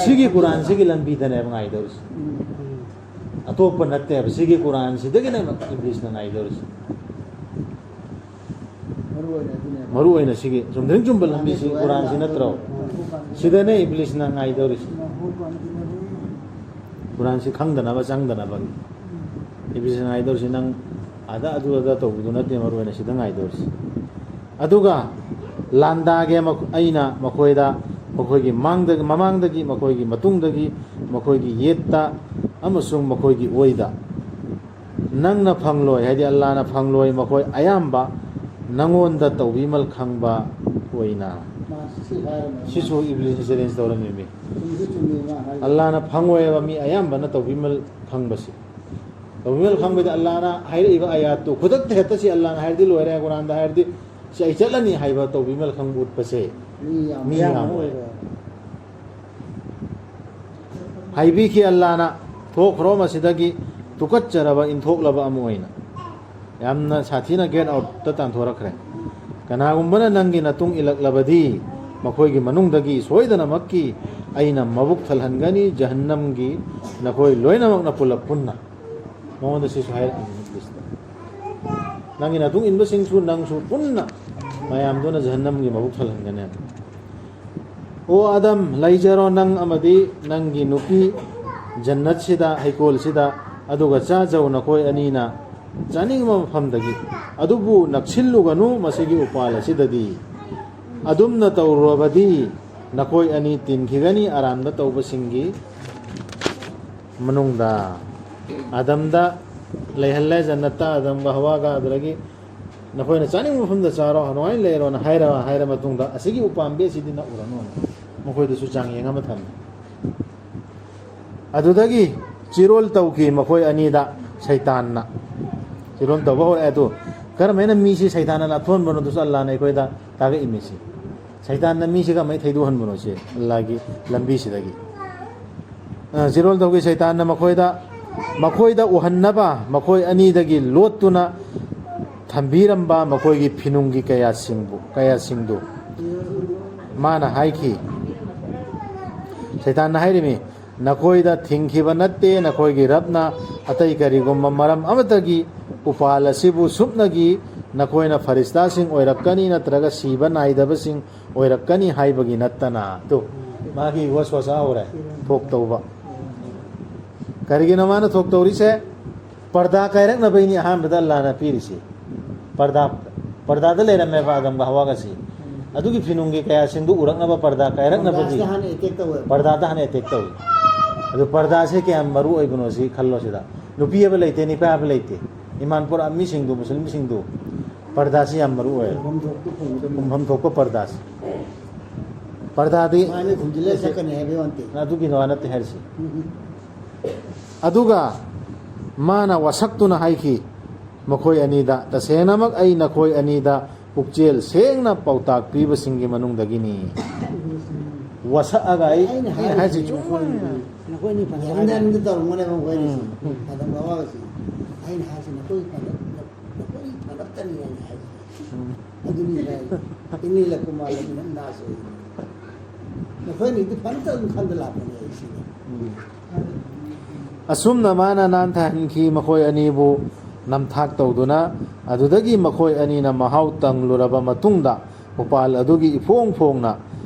ꯁꯤꯒꯤ ꯀꯨꯔꯥꯟꯁꯤꯒꯤ ꯂꯝꯕꯤꯗꯅꯦꯕ ꯉꯥꯏꯗꯧꯔꯤꯁꯦ꯫ ꯑꯇꯣꯞꯄ ꯅꯠꯇꯦꯕ, ꯁꯤꯒꯤ ꯀꯨꯔꯥꯟꯁꯤꯗꯒꯤꯅꯦꯕ ꯏꯕ꯭ꯂꯤꯁꯅ ꯉꯥꯏꯗꯧꯔꯤꯁꯦ꯫ ꯃꯔꯨ ꯑꯣꯏꯅ ꯑꯗꯨꯅꯦꯕ꯫ ꯃꯔꯨ ꯑꯣꯏꯅ ꯁꯤꯒꯤ ꯆꯨꯝꯗ꯭ꯔꯤꯡ ꯆꯨꯝꯕ ꯂꯝꯕꯤꯁꯤ ꯀꯨꯔꯥꯟꯁꯤ ꯅꯠꯇ꯭ꯔꯣ? ꯁꯤꯗꯅꯦ ꯏꯕ꯭ꯂꯤꯁꯅ ꯉꯥꯏꯗꯧꯔꯤꯁꯤ꯫ ꯀꯨꯔꯥꯟꯁꯤ ꯈꯪꯗꯅꯕ, ꯆꯪꯗꯅꯕꯒꯤ꯫ ꯏꯕ꯭ꯂꯤꯁꯅ ꯉꯥꯏꯗꯧꯔꯤꯁꯤ ꯅꯪ ꯑꯗ ꯑꯗꯨ ꯑꯗ ꯇꯧꯕꯗꯨ ꯅꯠꯇꯦ, ꯃꯔꯨ ꯑꯣꯏꯅ ꯁꯤꯗ ꯉꯥꯏꯗꯧꯔꯤꯁꯤ꯫ ꯑꯗꯨꯒ ꯂꯥꯟꯗꯥꯒꯦ ꯃꯈ-, ꯑꯩꯅ ꯃꯈꯣꯏꯗ, ꯃꯈꯣꯏꯒꯤ ꯃꯥꯡꯗ-, ꯃꯃꯥꯡꯗꯒꯤ, ꯃꯈꯣꯏꯒꯤ ꯃꯇꯨꯡꯗꯒꯤ, ꯃꯈꯣꯏꯒꯤ ꯌꯦꯠꯇ ꯑꯃꯁꯨꯡ ꯃꯈꯣꯏꯒꯤ ꯑꯣꯏꯗ꯫ ꯅꯪꯅ ꯐꯪꯂꯣꯏ, ꯍꯥꯏꯗꯤ ꯑꯜꯂꯥꯅ ꯐꯪꯂꯣꯏ, ꯃꯈꯣꯏ ꯑꯌꯥꯝꯕ ꯅꯪꯉꯣꯟꯗ ꯇꯧꯕꯤꯃꯜ ꯈꯪꯕ ꯑꯣꯏꯅ꯫ ꯃꯥ ꯁꯤ ꯍꯥꯏꯔꯝꯃꯦ꯫ ꯁꯤꯁꯨ ꯏꯕ꯭ꯂꯤꯁꯅ ꯆꯦꯂꯦꯟꯖ ꯇꯧꯔꯝꯃꯤꯃꯤ꯫ ꯆꯨꯝꯁꯨ ꯆꯨꯝꯃꯤ ꯃꯥ ꯍꯥꯏꯗꯣ꯫ ꯑꯜꯂꯥꯅ ꯐꯪꯉꯣꯏꯕ ꯃꯤ ꯑꯌꯥꯝꯕꯅ ꯇꯧꯕꯤꯃꯜ ꯈꯪꯕꯁꯤ꯫ ꯇꯧꯕꯤꯃꯜ ꯈꯪꯕꯗ ꯑꯜꯂꯥꯅ ꯍꯥꯏꯔꯛꯏꯕ ꯑꯌꯥꯠꯇꯨ ꯈꯨꯗꯛꯇ ꯍꯦꯛꯇ ꯁꯤ ꯑꯜꯂꯥꯅ ꯍꯥꯏꯔꯗꯤ ꯂꯣꯏꯔꯦ, ꯀꯨꯔꯥꯟꯗ ꯍꯥꯏꯔꯗꯤ ꯁꯤ ꯑꯩ ꯆꯠꯂꯅꯤ ꯍꯥꯏꯕ ꯇꯧꯕꯤꯃꯜ ꯈꯪꯕ ꯎꯠꯄꯁꯦ ꯃꯤ ꯌꯥꯝ ꯃꯤ ꯌꯥꯝ ꯌꯥꯝ ꯑꯣꯏ꯫ ꯑꯣꯏꯔꯦ꯫ ꯍꯥꯏꯕꯤꯈꯤ ꯑꯜꯂꯥꯅ, "ꯊꯣꯛꯈ꯭ꯔꯣ ꯃꯁꯤꯗꯒꯤ ꯇꯨꯀꯠꯆꯔꯕ, ꯏꯟꯊꯣꯛꯂꯕ ꯑꯃ ꯑꯣꯏꯅ"꯫ ꯌꯥꯝꯅ ꯁꯥꯊꯤꯅ ꯒꯦꯠ ꯑꯥꯎꯠꯇ ꯇꯥꯟꯊꯣꯔꯛꯈ꯭ꯔꯦ꯫ "ꯀꯅꯥꯒꯨꯝꯕꯅ ꯅꯪꯒꯤ ꯅꯇꯨꯡ ꯏꯜꯂꯛꯂꯕꯗꯤ ꯃꯈꯣꯏꯒꯤ ꯃꯅꯨꯡꯗꯒꯤ ꯁꯣꯏꯗꯅꯃꯛꯀꯤ ꯑꯩꯅ ꯃꯕꯨꯛ ꯊꯜꯍꯟꯒꯅꯤ, ꯖꯍꯟꯅꯝꯒꯤ ꯅꯈꯣꯏ ꯂꯣꯏꯅꯃꯛꯅ ꯄꯨꯂꯞ ꯄꯨꯟꯅ"꯫ ꯃꯉꯣꯟꯗ ꯁꯤꯁꯨ ꯍꯥꯏꯔꯛꯏ ꯏꯕ꯭ꯂꯤꯁꯅ꯫ "ꯅꯪꯒꯤ ꯅꯇꯨꯡ ꯏꯟꯕꯁꯤꯡꯁꯨ ꯅꯪꯁꯨ ꯄꯨꯟꯅ ꯃꯌꯥꯝꯗꯨꯅ ꯖꯍꯟꯅꯝꯒꯤ ꯃꯕꯨꯛ ꯊꯜꯍꯟꯒꯅꯤ꯫ ꯑꯣ ꯑꯥꯗꯝ, ꯂꯩꯖꯔꯣ ꯅꯪ ꯑꯃꯗꯤ ꯅꯪꯒꯤ ꯅꯨꯄꯤ ꯖꯟꯅꯠꯁꯤꯗ, ꯍꯩꯀꯣꯜꯁꯤꯗ, ꯑꯗꯨꯒ ꯆꯥꯖꯧ ꯅꯈꯣꯏ ꯑꯅꯤꯅ ꯆꯥꯅꯤꯡꯕ ꯃꯐꯝꯗꯒꯤ꯫ ꯑꯗꯨꯕꯨ ꯅꯛꯁꯤꯜꯂꯨꯒꯅꯨ ꯃꯁꯤꯒꯤ ꯎꯄꯥꯜ ꯑꯁꯤꯗꯗꯤ꯫ ꯑꯗꯨꯝꯅ ꯇꯧꯔꯨꯔꯕꯗꯤ ꯅꯈꯣꯏ ꯑꯅꯤ ꯇꯤꯟꯈꯤꯒꯅꯤ ꯑꯔꯥꯟꯕ ꯇꯧꯕꯁꯤꯡꯒꯤ ꯃꯅꯨꯡꯗ꯫ ꯑꯥꯗꯝꯗ ꯂꯩꯍꯜꯂꯦ ꯖꯟꯅꯠꯇ, ꯑꯥꯗꯝꯒ ꯍꯋꯥꯒ꯫ ꯑꯗꯨꯗꯒꯤ ꯅꯈꯣꯏꯅ ꯆꯥꯅꯤꯡꯕ ꯃꯐꯝꯗ ꯆꯥꯔꯣ, ꯅꯨꯡꯉꯥꯏꯅ ꯂꯩꯔꯣꯅ ꯍꯥꯏꯔ-, ꯍꯥꯏꯔ ꯃꯇꯨꯡꯗ, "ꯑꯁꯤꯒꯤ ꯎꯄꯥꯝꯕꯤ ꯑꯁꯤꯗꯤ ꯅꯛꯎꯔꯅꯨ"꯫ ꯃꯈꯣꯏꯗꯁꯨ ꯆꯥꯡꯌꯦꯡ ꯑꯃ ꯊꯝꯃꯤ꯫ ꯑꯗꯨꯗꯒꯤ ꯆꯤꯔꯣꯜ ꯇꯧꯈꯤ ꯃꯈꯣꯏ ꯑꯅꯤꯗ ꯁꯩꯇꯥꯟꯅ꯫ ꯆꯤꯔꯣꯜ ꯇꯧꯕ ꯍꯧꯔꯛꯑꯦ꯫ ꯑꯗꯨ ꯀꯔꯝꯍꯥꯏꯅ ꯃꯤꯁꯤ ꯁꯩꯇꯥꯟꯅ ꯂꯥꯞꯊꯣꯛꯍꯟꯕꯅꯣꯗꯨꯁꯨ ꯑꯜꯂꯥꯅ ꯑꯩꯈꯣꯏꯗ ꯇꯥꯛꯂꯛꯏ꯫ ꯃꯤꯁꯤ ꯁꯩꯇꯥꯟꯅ ꯃꯤꯁꯤ ꯀꯃꯥꯏꯅ ꯊꯩꯗꯣꯛꯍꯟꯕꯅꯣ ꯁꯤ ꯑꯜꯂꯥꯒꯤ ꯂꯝꯕꯤꯁꯤꯗꯒꯤ꯫ ꯑ, ꯆꯤꯔꯣꯜ ꯇꯧꯈꯤ ꯁꯩꯇꯥꯟꯅ ꯃꯈꯣꯏꯗ, ꯃꯈꯣꯏꯗ ꯎꯍꯟꯅꯕ ꯃꯈꯣꯏ ꯑꯅꯤꯗꯒꯤ ꯂꯣꯠꯇꯨꯅ ꯊꯝꯕꯤꯔꯝꯕ ꯃꯈꯣꯏꯒꯤ ꯐꯤꯅꯨꯡꯒꯤ ꯀꯌꯥꯁꯤꯡꯕꯨ, ꯀꯌꯥꯁꯤꯡꯗꯨ꯫ ꯃꯥꯅ ꯍꯥꯏꯈꯤ, ꯁꯩꯇꯥꯟꯅ ꯍꯥꯏꯔꯤꯃꯤ, "ꯅꯈꯣꯏꯗ ꯊꯤꯡꯈꯤꯕ ꯅꯠꯇꯦ, ꯅꯈꯣꯏꯒꯤ ꯔꯕꯅ ꯑꯇꯩ ꯀꯔꯤꯒꯨꯝꯕ ꯃꯔꯝ ꯑꯃꯠꯇꯒꯤ ꯎꯄꯥꯜ ꯑꯁꯤꯕꯨ ꯁꯨꯞꯅꯒꯤ ꯅꯈꯣꯏꯅ ꯐꯔꯤꯁꯇꯥꯁꯤꯡ ꯑꯣꯏꯔꯛꯀꯅꯤ ꯅꯠꯇ꯭ꯔꯒ ꯁꯤꯕ ꯅꯥꯏꯗꯕꯁꯤꯡ ꯑꯣꯏꯔꯛꯀꯅꯤ ꯍꯥꯏꯕꯒꯤ ꯅꯠꯇꯅ"꯫ ꯇꯨ, ꯃꯥꯒꯤ ꯋꯥꯁꯋꯥꯁꯥ ꯍꯧꯔꯦ, ꯊꯣꯛ ꯇꯧꯕ꯫ ꯀꯔꯤꯒꯤꯅꯣ ꯃꯥꯅ ꯊꯣꯛ ꯇꯧꯔꯤꯁꯦ? ꯄꯔꯗꯥ ꯀꯥꯏꯔꯛꯅꯕꯩꯅꯤ ꯑꯍꯥꯟꯕꯗ ꯑꯜꯂꯥꯅ ꯄꯤꯔꯤꯁꯤ꯫ ꯄꯔꯗꯥ, ꯄꯔꯗꯥꯗ ꯂꯩꯔꯝꯃꯦꯕ ꯑꯗꯝꯒ ꯍꯋꯥꯒꯁꯤ꯫ ꯑꯗꯨꯒꯤ ꯐꯤꯅꯨꯡꯒꯤ ꯀꯌꯥꯁꯤꯡꯗꯨ ꯎꯔꯛꯅꯕ ꯄꯔꯗꯥ ꯀꯥꯏꯔꯛꯅꯕꯒꯤ꯫ ꯄꯔꯗꯥꯁꯤꯗ ꯍꯥꯟꯅ attack ꯇꯧꯋꯦꯕ꯫ ꯄꯔꯗꯥꯗ ꯍꯥꯟꯅ attack ꯇꯧꯏ꯫ ꯑꯗꯨ ꯄꯔꯗꯥꯁꯦ ꯀꯌꯥꯝ ꯃꯔꯨ ꯑꯣꯏꯕꯅꯣ ꯁꯤ ꯈꯜꯂꯣ ꯁꯤꯗ꯫ ꯅꯨꯄꯤ ꯍꯥꯏꯕ ꯂꯩꯇꯦ, ꯅꯨꯄꯥ ꯍꯥꯏꯕ ꯂꯩꯇꯦ꯫ ꯏꯃꯥꯟ ꯄꯨꯔꯥ ꯃꯤꯁꯤꯡꯗꯨ, ꯃꯨꯁꯂꯤꯝꯁꯤꯡꯗꯨ ꯄꯔꯗꯥꯁꯤ ꯌꯥꯝ ꯃꯔꯨ ꯑꯣꯏ꯫ ꯄꯨꯝꯐꯝ ꯊꯣꯛꯄ ꯄꯨꯝꯐꯝ ꯊꯣꯛꯄ ꯄꯔꯗꯥꯁꯤ꯫ ꯄꯔꯗꯥꯗꯤ ꯃꯥꯅ ꯈꯨꯝꯖꯤꯜꯂ ꯆꯠꯀꯅꯤ ꯍꯥꯏꯕꯩ ꯋꯥ ꯅꯠꯇꯦ꯫ ꯑꯗꯨꯒꯤ ꯋꯥ ꯅꯠꯇꯦ ꯍꯥꯏꯔꯤꯁꯤ꯫ ꯎꯝ꯫ ꯑꯗꯨꯒ ꯃꯥꯅ ꯋꯥꯁꯛꯇꯨꯅ ꯍꯥꯏꯈꯤ ꯃꯈꯣꯏ ꯑꯅꯤꯗ, "ꯇꯁꯦꯡꯅꯃꯛ ꯑꯩ ꯅꯈꯣꯏ ꯑꯅꯤꯗ ꯄꯨꯛꯆꯦꯜ ꯁꯦꯡꯅ ꯄꯥꯎꯇꯥꯛ ꯄꯤꯕꯁꯤꯡꯒꯤ ꯃꯅꯨꯡꯗꯒꯤꯅꯤ"꯫ ꯋꯥꯁꯛꯑꯒ ꯑꯩ, ꯑꯩꯅ ꯑꯩꯅ ꯍꯥꯏꯔꯤꯁꯤ ꯍꯥꯏꯔꯤꯁꯤ ꯆꯨꯝꯃꯦ꯫ ꯅꯈꯣꯏꯅꯤ ꯐꯅ ꯌꯥꯝꯗꯅ ꯇꯧꯔꯝꯒꯅꯦꯕ ꯃꯈꯣꯏꯅꯤꯁꯤ꯫ ꯎꯝ꯫ ꯑꯗꯨꯝ ꯋꯥꯁꯛꯑꯒ ꯑꯩꯅ ꯍꯥꯏꯔꯤꯁꯤ ꯅꯈꯣꯏ ꯐꯅ-, ꯅꯈꯣꯏ ꯐꯅꯕꯇꯅꯤ ꯑꯩꯅ ꯍꯥꯏꯔꯤꯁꯤ꯫ ꯎꯝ꯫ ꯑꯗꯨꯅꯤ ꯍꯥꯏ꯫ "ꯏꯟꯅꯤ ꯂꯀꯨꯃꯥ ꯂꯃꯤꯅꯟ ꯅꯥꯁꯤꯍꯤꯟ"꯫ ꯅꯈꯣꯏꯅꯤꯗꯤ ꯐꯅ ꯑꯗꯨꯝ ꯈꯟꯗ ꯂꯥꯛꯄꯅꯦ ꯑꯩꯁꯤꯅꯦ꯫ ꯎꯝ꯫ ꯑꯁꯨꯝꯅ ꯃꯥꯅ ꯅꯥꯟꯊꯍꯟꯈꯤ ꯃꯈꯣꯏ ꯑꯅꯤꯕꯨ ꯅꯝꯊꯥꯛ ꯇꯧꯗꯨꯅ꯫ ꯑꯗꯨꯗꯒꯤ ꯃꯈꯣꯏ ꯑꯅꯤꯅ ꯃꯍꯥꯎ ꯇꯪꯂꯨꯔꯕ ꯃꯇꯨꯡꯗ, ꯎꯄꯥꯜ ꯑꯗꯨꯒꯤ ꯏꯐꯣꯡ ꯐꯣꯡꯅ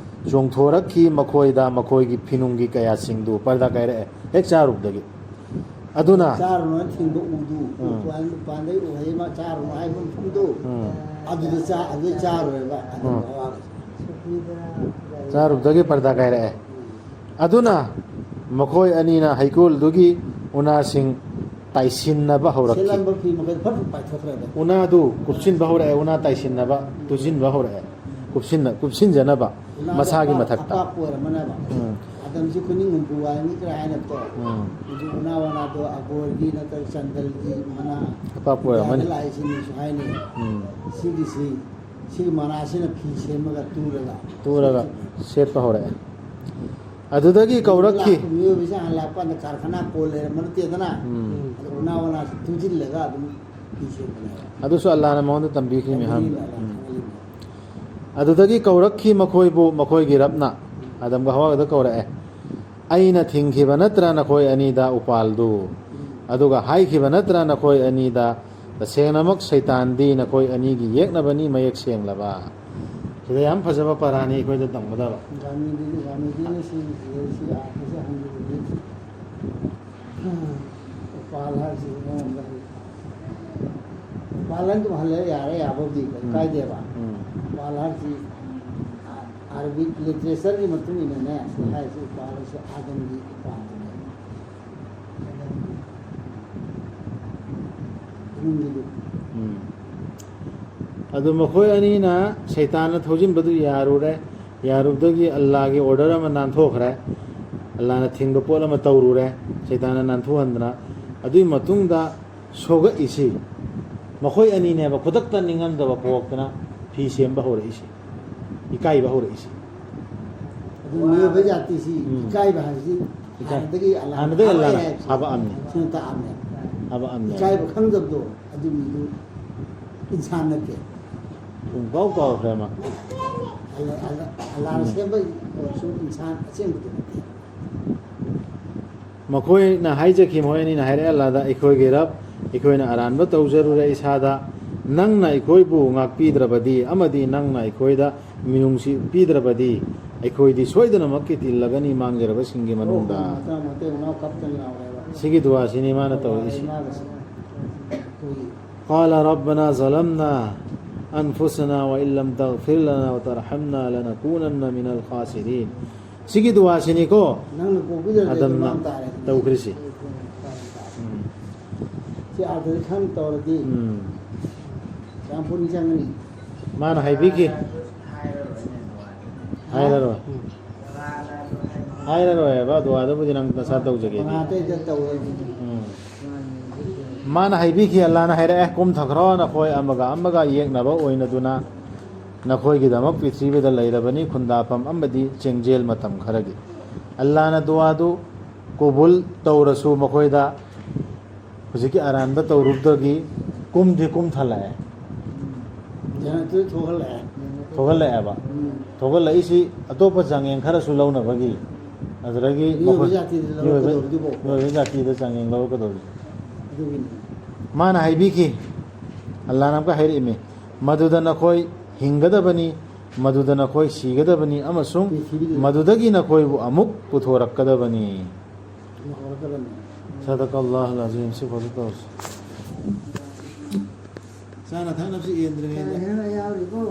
ꯆꯣꯡꯊꯣꯔꯛꯈꯤ ꯃꯈꯣꯏꯗ ꯃꯈꯣꯏꯒꯤ ꯐꯤꯅꯨꯡꯒꯤ ꯀꯌꯥꯁꯤꯡꯗꯨ꯫ ꯄꯔꯗꯥ ꯀꯥꯏꯔꯛꯑꯦ ꯍꯦꯛ ꯆꯥꯔꯨꯕꯗꯒꯤ꯫ ꯑꯗꯨꯅ ꯆꯥꯔꯨꯅꯨ ꯍꯥꯏꯅ ꯊꯤꯡꯕ ꯎꯗꯨ, ꯎꯝ꯫ ꯎꯄꯥꯟ-, ꯎꯄꯥꯟꯗꯩ ꯎꯍꯩ ꯑꯃ ꯆꯥꯔꯨꯅꯨ ꯍꯥꯏꯕ ꯃꯐꯝꯗꯣ, ꯎꯝ꯫ ꯑꯗꯨꯗ ꯆꯥ-, ꯑꯗꯨꯗꯩ ꯆꯥꯔꯣꯏꯕ꯫ ꯑꯗꯨ ꯎꯝ꯫ ꯑꯋꯥꯕꯁꯦ꯫ ꯆꯥꯔꯨꯕꯗꯒꯤ ꯄꯔꯗꯥ ꯀꯥꯏꯔꯛꯑꯦ꯫ ꯑꯗꯨꯅ ꯃꯈꯣꯏ ꯑꯅꯤꯅ ꯍꯩꯀꯣꯜꯗꯨꯒꯤ ꯎꯅꯥꯁꯤꯡ ꯇꯥꯏꯁꯤꯟꯅꯕ ꯍꯧꯔꯛꯈꯤ꯫ ꯁꯦꯠꯂꯝꯕ ꯐꯤ ꯃꯈꯩ ꯐꯠ ꯐꯠ ꯄꯥꯏꯊꯣꯛꯈ꯭ꯔꯦꯕ꯫ ꯎꯅꯥꯗꯨ ꯀꯨꯞꯁꯤꯟꯕ ꯍꯧꯔꯛꯑꯦ, ꯎꯅꯥ ꯇꯥꯏꯁꯤꯟꯅꯕ, ꯇꯨꯁꯤꯟꯕ ꯍꯧꯔꯛꯑꯦ, ꯀꯨꯞꯁꯤꯟꯅ-, ꯀꯨꯞꯁꯤꯟꯖꯅꯕ ꯎꯅꯥꯗꯣ ꯃꯁꯥꯒꯤ ꯑꯄꯥꯛ-, ꯃꯊꯛꯇ꯫ ꯑꯄꯥꯛꯄ ꯑꯣꯏꯔꯝꯃꯅꯦꯕ꯫ ꯎꯝ꯫ ꯑꯗꯝꯁꯤ ꯈꯨꯅꯤꯡ ꯍꯨꯝꯐꯨ ꯋꯥꯏꯅꯤ ꯀꯔꯥꯏ ꯍꯥꯏꯅꯕꯗꯣ꯫ ꯎꯝ꯫ ꯑꯗꯨ ꯎꯅꯥ ꯋꯥꯅꯥꯗꯣ ꯑꯒꯣꯔꯒꯤ ꯅꯠꯇ꯭ꯔꯒ ꯆꯟꯗꯜꯒꯤ ꯃꯅꯥ ꯑꯄꯥꯛꯄ ꯑꯣꯏꯔꯝꯃꯅꯤ꯫ ꯏꯟꯗꯤꯌꯥꯗ ꯂꯥꯛꯏꯁꯤꯅꯤꯁꯨ ꯍꯥꯏꯅꯩ꯫ ꯎꯝ꯫ ꯁꯤꯒꯤꯁꯤ, ꯁꯤꯒꯤ ꯃꯅꯥꯁꯤꯅ ꯐꯤ ꯁꯦꯝꯃꯒ ꯇꯨꯔꯒ꯫ ꯇꯨꯔꯒ ꯁꯦꯠꯄ ꯍꯧꯔꯛꯑꯦ꯫ ꯑꯗꯨꯗꯒꯤ ꯀꯧꯔꯛꯈꯤ꯫ ꯂꯥꯛꯄ ꯃꯤꯑꯣꯏꯕꯁꯦ ꯍꯥꯟꯅ ꯂꯥꯛꯄ ꯀꯥꯟꯗ ꯀꯥꯔꯈꯥꯅꯥ ꯀꯣꯟ ꯂꯩꯔꯝꯕ ꯅꯠꯇꯦꯗꯅ꯫ ꯎꯝ꯫ ꯑꯗꯨ ꯎꯅꯥ ꯋꯥꯅꯥꯁꯤ ꯇꯨꯁꯤꯜꯂꯒ ꯑꯗꯨꯝ ꯐꯤ ꯁꯦꯝꯕꯅꯦꯕ꯫ ꯑꯗꯨꯁꯨ ꯑꯜꯂꯥꯍꯅ ꯃꯉꯣꯟꯗ ꯇꯝꯕꯤꯈ꯭ꯔꯤ ꯃꯌꯥꯝ꯫ ꯇꯝꯕꯤꯔꯤꯕ ꯑꯜꯂꯥꯍ ꯎꯝ꯫ ꯈꯪꯍꯜꯂꯤꯕ꯫ ꯑꯗꯨꯗꯒꯤ ꯀꯧꯔꯛꯈꯤ ꯃꯈꯣꯏꯕꯨ ꯃꯈꯣꯏꯒꯤ ꯔꯕꯅ꯫ ꯑꯗꯝꯒ ꯍꯋꯥꯒꯗ ꯀꯧꯔꯛꯑꯦ꯫ "ꯑꯩꯅ ꯊꯤꯡꯈꯤꯕ ꯅꯠꯇ꯭ꯔꯥ ꯅꯈꯣꯏ ꯑꯅꯤꯗ ꯎꯄꯥꯜꯗꯨ? ꯑꯗꯨꯒ ꯍꯥꯏꯈꯤꯕ ꯅꯠꯇ꯭ꯔꯥ ꯅꯈꯣꯏ ꯑꯅꯤꯗ, ꯇꯁꯦꯡꯅꯃꯛ ꯁꯩꯇꯥꯟꯗꯤ ꯅꯈꯣꯏ ꯑꯅꯤꯒꯤ ꯌꯦꯛꯅꯕꯅꯤ ꯃꯌꯦꯛ ꯁꯦꯡꯂꯕ"? ꯁꯤꯗ ꯌꯥꯝ ꯐꯖꯕ ꯄꯔꯥꯅꯤ ꯑꯩꯈꯣꯏꯗ ꯇꯝꯒꯗꯕ꯫ ꯒꯥꯟꯙꯤꯗꯤ-, ꯒꯥꯟꯙꯤꯗꯤꯅ ꯁꯤ ꯁꯤꯗ ꯁꯤ ꯑꯥꯔꯊꯁꯦ ꯍꯪꯕꯗꯗꯤ, ꯎꯄꯥꯜ ꯍꯥꯏꯁꯤ ꯃꯉꯣꯟꯗ ꯎꯄꯥꯜ ꯍꯥꯏꯅ ꯑꯗꯨꯝ ꯍꯜꯂꯦ, ꯌꯥꯔꯦ, ꯌꯥꯕꯕꯨꯗꯤ ꯀꯩꯝ ꯎꯝ꯫ ꯀꯥꯏꯗꯦꯕ꯫ ꯎꯝ꯫ ꯎꯄꯥꯜ ꯍꯥꯏꯁꯤ ꯑꯥꯔꯕꯤꯛ ꯂꯤꯇꯔꯦꯆꯔꯒꯤ ꯃꯇꯨꯡ ꯏꯟꯅꯅꯦ ꯁꯤ ꯎꯝ꯫ ꯍꯥꯏꯔꯤꯁꯤ ꯎꯄꯥꯜ ꯍꯥꯏꯁꯤ ꯑꯥꯗꯝꯒꯤ ꯎꯄꯥꯜꯗꯨꯅꯦ꯫ ꯏꯃꯨꯡꯒꯤꯗꯨ꯫ ꯎꯝ꯫ ꯑꯗꯨ ꯃꯈꯣꯏ ꯑꯅꯤꯅ ꯁꯩꯇꯥꯟꯅ ꯊꯧꯖꯤꯟꯕꯗꯨ ꯌꯥꯔꯨꯔꯦ꯫ ꯌꯥꯔꯨꯕꯗꯒꯤ ꯑꯜꯂꯥꯒꯤ ꯑꯣꯔꯗꯔ ꯑꯃ ꯅꯥꯟꯊꯣꯛꯈ꯭ꯔꯦ꯫ ꯑꯜꯂꯥꯅ ꯊꯤꯡꯕ ꯄꯣꯠ ꯑꯃ ꯇꯧꯔꯨꯔꯦ, ꯁꯩꯇꯥꯟꯅ ꯅꯥꯟꯊꯣꯛꯍꯟꯗꯅ꯫ ꯑꯗꯨꯒꯤ ꯃꯇꯨꯡꯗ ꯁꯣꯛꯂꯛꯏꯁꯤ ꯃꯈꯣꯏ ꯑꯅꯤꯅꯦꯕ ꯈꯨꯗꯛꯇ ꯅꯤꯡꯉꯝꯗꯕ ꯄꯣꯛꯇꯅ ꯐꯤ ꯁꯦꯝꯕ ꯍꯧꯔꯛꯏꯁꯤ, ꯏꯀꯥꯏꯕ ꯍꯧꯔꯛꯏꯁꯤ꯫ ꯑꯗꯨ ꯃꯤꯑꯣꯏꯕ ꯖꯥꯇꯤꯁꯤ ꯎꯝ꯫ ꯏꯀꯥꯏꯕ ꯍꯥꯏꯕꯁꯤ ꯏꯀꯥꯏ-, ꯍꯥꯟꯅꯗꯒꯤ ꯑꯜꯂꯥꯍꯅ ꯍꯥꯟꯅꯗꯒꯤ ꯍꯥꯞꯄꯛꯑꯦ ꯑꯜꯂꯥꯍꯅ ꯍꯥꯏꯕꯁꯤ ꯍꯥꯞꯄꯛꯑꯝꯅꯦ꯫ ꯁꯤꯅ ꯇꯥꯛꯑꯝꯃꯦ꯫ ꯍꯥꯞꯄꯛꯑꯝꯅꯦ꯫ ꯏꯀꯥꯏꯕ ꯈꯪꯗꯕꯗꯣ ꯑꯗꯨ ꯃꯤꯗꯨ ꯏꯟꯁꯥꯟ ꯅꯠꯇꯦ꯫ ꯄꯨꯡꯀꯥꯎ ꯀꯥꯎꯈ꯭ꯔꯦ ꯃꯥ꯫ ꯑꯜꯂꯥ-, ꯑꯜꯂꯥ-, ꯑꯜꯂꯥꯍꯅ ꯁꯦꯝꯕ ꯑꯣꯏꯔꯁꯨ ꯏꯟꯁꯥꯟ ꯑꯁꯦꯡꯕꯗꯨ ꯅꯠꯇꯦ꯫ ꯃꯈꯣꯏꯅ ꯍꯥꯏꯖꯈꯤ, ꯃꯈꯣꯏ ꯑꯅꯤꯅ ꯍꯥꯏꯔꯛꯑꯦ ꯑꯜꯂꯥꯗ, "ꯑꯩꯈꯣꯏꯒꯤ ꯔꯕ, ꯑꯩꯈꯣꯏꯅ ꯑꯔꯥꯟꯕ ꯇꯧꯖꯔꯨꯔꯦ ꯏꯁꯥꯗ꯫ ꯅꯪꯅ ꯑꯩꯈꯣꯏꯕꯨ ꯉꯥꯛꯄꯤꯗ꯭ꯔꯕꯗꯤ ꯑꯃꯗꯤ ꯅꯪꯅ ꯑꯩꯈꯣꯏꯗ ꯃꯤꯅꯨꯡꯁꯤ ꯄꯤꯗ꯭ꯔꯕꯗꯤ ꯑꯩꯈꯣꯏꯗꯤ ꯁꯣꯏꯗꯅꯃꯛꯀꯤ ꯇꯤꯜꯂꯒꯅꯤ ꯃꯥꯡꯖꯔꯕꯁꯤꯡꯒꯤ ꯃꯅꯨꯡꯗ"꯫ ꯃꯆꯥ ꯃꯇꯩ ꯃꯅꯥꯎ ꯀꯞꯇꯅ ꯂꯥꯎꯔꯦꯕ꯫ ꯁꯤꯒꯤ ꯗꯨꯋꯥꯁꯤꯅꯤ ꯃꯥꯅ ꯇꯧꯔꯛꯏꯁꯤ꯫ ꯏꯃꯥꯒꯁꯦ꯫ ꯑꯩꯈꯣꯏꯒꯤ قال ربنا ظلمنا أنفسنا وإن لم تغفر لنا وترحمنا لنكونن من الخاسرين꯫ ꯁꯤꯒꯤ ꯗꯨꯋꯥꯁꯤꯅꯤꯀꯣ ꯅꯪꯅ ꯄꯣꯛꯄꯤꯗ꯭ꯔꯗꯤ ꯑꯗꯝꯅ ꯃꯥꯡ ꯇꯥꯔꯦ꯫ ꯇꯧꯈ꯭ꯔꯤꯁꯤ꯫ ꯎꯝ꯫ ꯎꯝ꯫ ꯁꯤ ꯑꯥꯗꯗꯤ ꯈꯪ ꯇꯧꯔꯗꯤ ꯎꯝ꯫ ꯌꯥꯝ ꯄꯨꯛꯅꯤꯡ ꯆꯪꯒꯅꯤ꯫ ꯃꯥꯅ ꯍꯥꯏꯕꯤꯈꯤ꯫ ꯍꯥꯏꯔꯔꯣꯏ꯫ ꯍꯥꯏꯔꯔꯣꯏ ꯍꯥꯏꯕ, ꯑꯗꯨ ꯑꯥꯗꯕꯨꯗꯤ ꯅꯪ ꯅꯁꯥ ꯇꯧꯖꯒꯦꯗꯤ꯫ ꯃꯉꯥ ꯑꯇꯩꯗ ꯇꯧꯔꯗꯤ ꯎꯝ꯫ ꯃꯥꯅ ꯍꯥꯏꯕꯤꯈꯤ, ꯑꯜꯂꯥꯅ ꯍꯥꯏꯔꯛꯑꯦ, "ꯀꯨꯝꯊꯈ꯭ꯔꯣ, ꯅꯈꯣꯏ ꯑꯃꯒ ꯑꯃꯒ ꯌꯦꯛꯅꯕ ꯑꯣꯏꯅꯗꯨꯅ ꯅꯈꯣꯏꯒꯤꯗꯃꯛ ꯄ꯭ꯔꯤꯊꯤꯕꯤꯗ ꯂꯩꯔꯕꯅꯤ ꯈꯨꯟꯗꯥꯐꯝ ꯑꯃꯗꯤ ꯆꯦꯡꯖꯦꯜ ꯃꯇꯝ ꯈꯔꯒꯤ꯫" ꯑꯜꯂꯥꯅ ꯗꯨꯋꯥꯗꯨ ꯀꯨꯕꯨꯜ ꯇꯧꯔꯁꯨ ꯃꯈꯣꯏꯗ ꯍꯧꯖꯤꯛꯀꯤ ꯑꯔꯥꯟꯕ ꯇꯧꯔꯨꯕꯗꯒꯤ ꯀꯨꯝꯗꯤ ꯀꯨꯝꯊꯜꯂꯛꯑꯦ꯫ ꯖꯅꯠꯇꯨ ꯊꯣꯛꯍꯜꯂꯛꯑꯦ꯫ ꯊꯣꯛꯍꯜꯂꯛꯑꯦꯕ꯫ ꯎꯝ꯫ ꯊꯣꯛꯍꯜꯂꯛꯏꯁꯤ ꯑꯇꯣꯞꯄ ꯆꯥꯡꯌꯦꯡ ꯈꯔꯁꯨ ꯂꯧꯅꯕꯒꯤ, ꯑꯗꯨꯗꯒꯤ ꯃꯤꯑꯣꯏꯕ ꯃꯈꯣꯏ ꯖꯥꯇꯤꯗ ꯃꯤꯑꯣꯏꯕ ꯖꯥ-, ꯂꯧꯔꯛꯀꯗꯧꯕꯗꯨꯕꯨ꯫ ꯃꯤꯑꯣꯏꯕ ꯖꯥꯇꯤꯗ ꯆꯥꯡꯌꯦꯡ ꯂꯧꯔꯛꯀꯗꯧꯔꯤꯁꯦ꯫ ꯑꯗꯨꯒꯤꯅꯤ꯫ ꯃꯥꯅ ꯍꯥꯏꯕꯤꯈꯤ, ꯑꯜꯂꯥꯅ ꯑꯃꯨꯛꯀ ꯍꯥꯏꯔꯛꯏꯃꯤ, "ꯃꯗꯨꯗ ꯅꯈꯣꯏ ꯍꯤꯡꯒꯗꯕꯅꯤ, ꯃꯗꯨꯗ ꯅꯈꯣꯏ ꯁꯤꯒꯗꯕꯅꯤ ꯑꯃꯁꯨꯡ ꯄ꯭ꯔꯤꯊꯤꯕꯤꯗ ꯃꯗꯨꯗꯒꯤ ꯅꯈꯣꯏꯕꯨ ꯑꯃꯨꯛ ꯄꯨꯊꯣꯔꯛꯀꯗꯕꯅꯤ꯫" ꯂꯧꯔꯛꯀꯗꯕꯅꯤ꯫ ꯁꯗꯀꯜꯂꯥꯍꯨꯜ ꯑꯖꯤꯝ꯫ ꯁꯤ ꯐꯖ ꯇꯧꯔꯁꯤ꯫ ꯆꯥꯅ ꯊꯛꯅꯕꯁꯤ ꯌꯦꯟꯗ꯭ꯔꯤꯉꯩꯗ꯫ ꯀꯔꯤ ꯍꯥꯏꯅ ꯌꯥꯎꯔꯤꯕꯣ?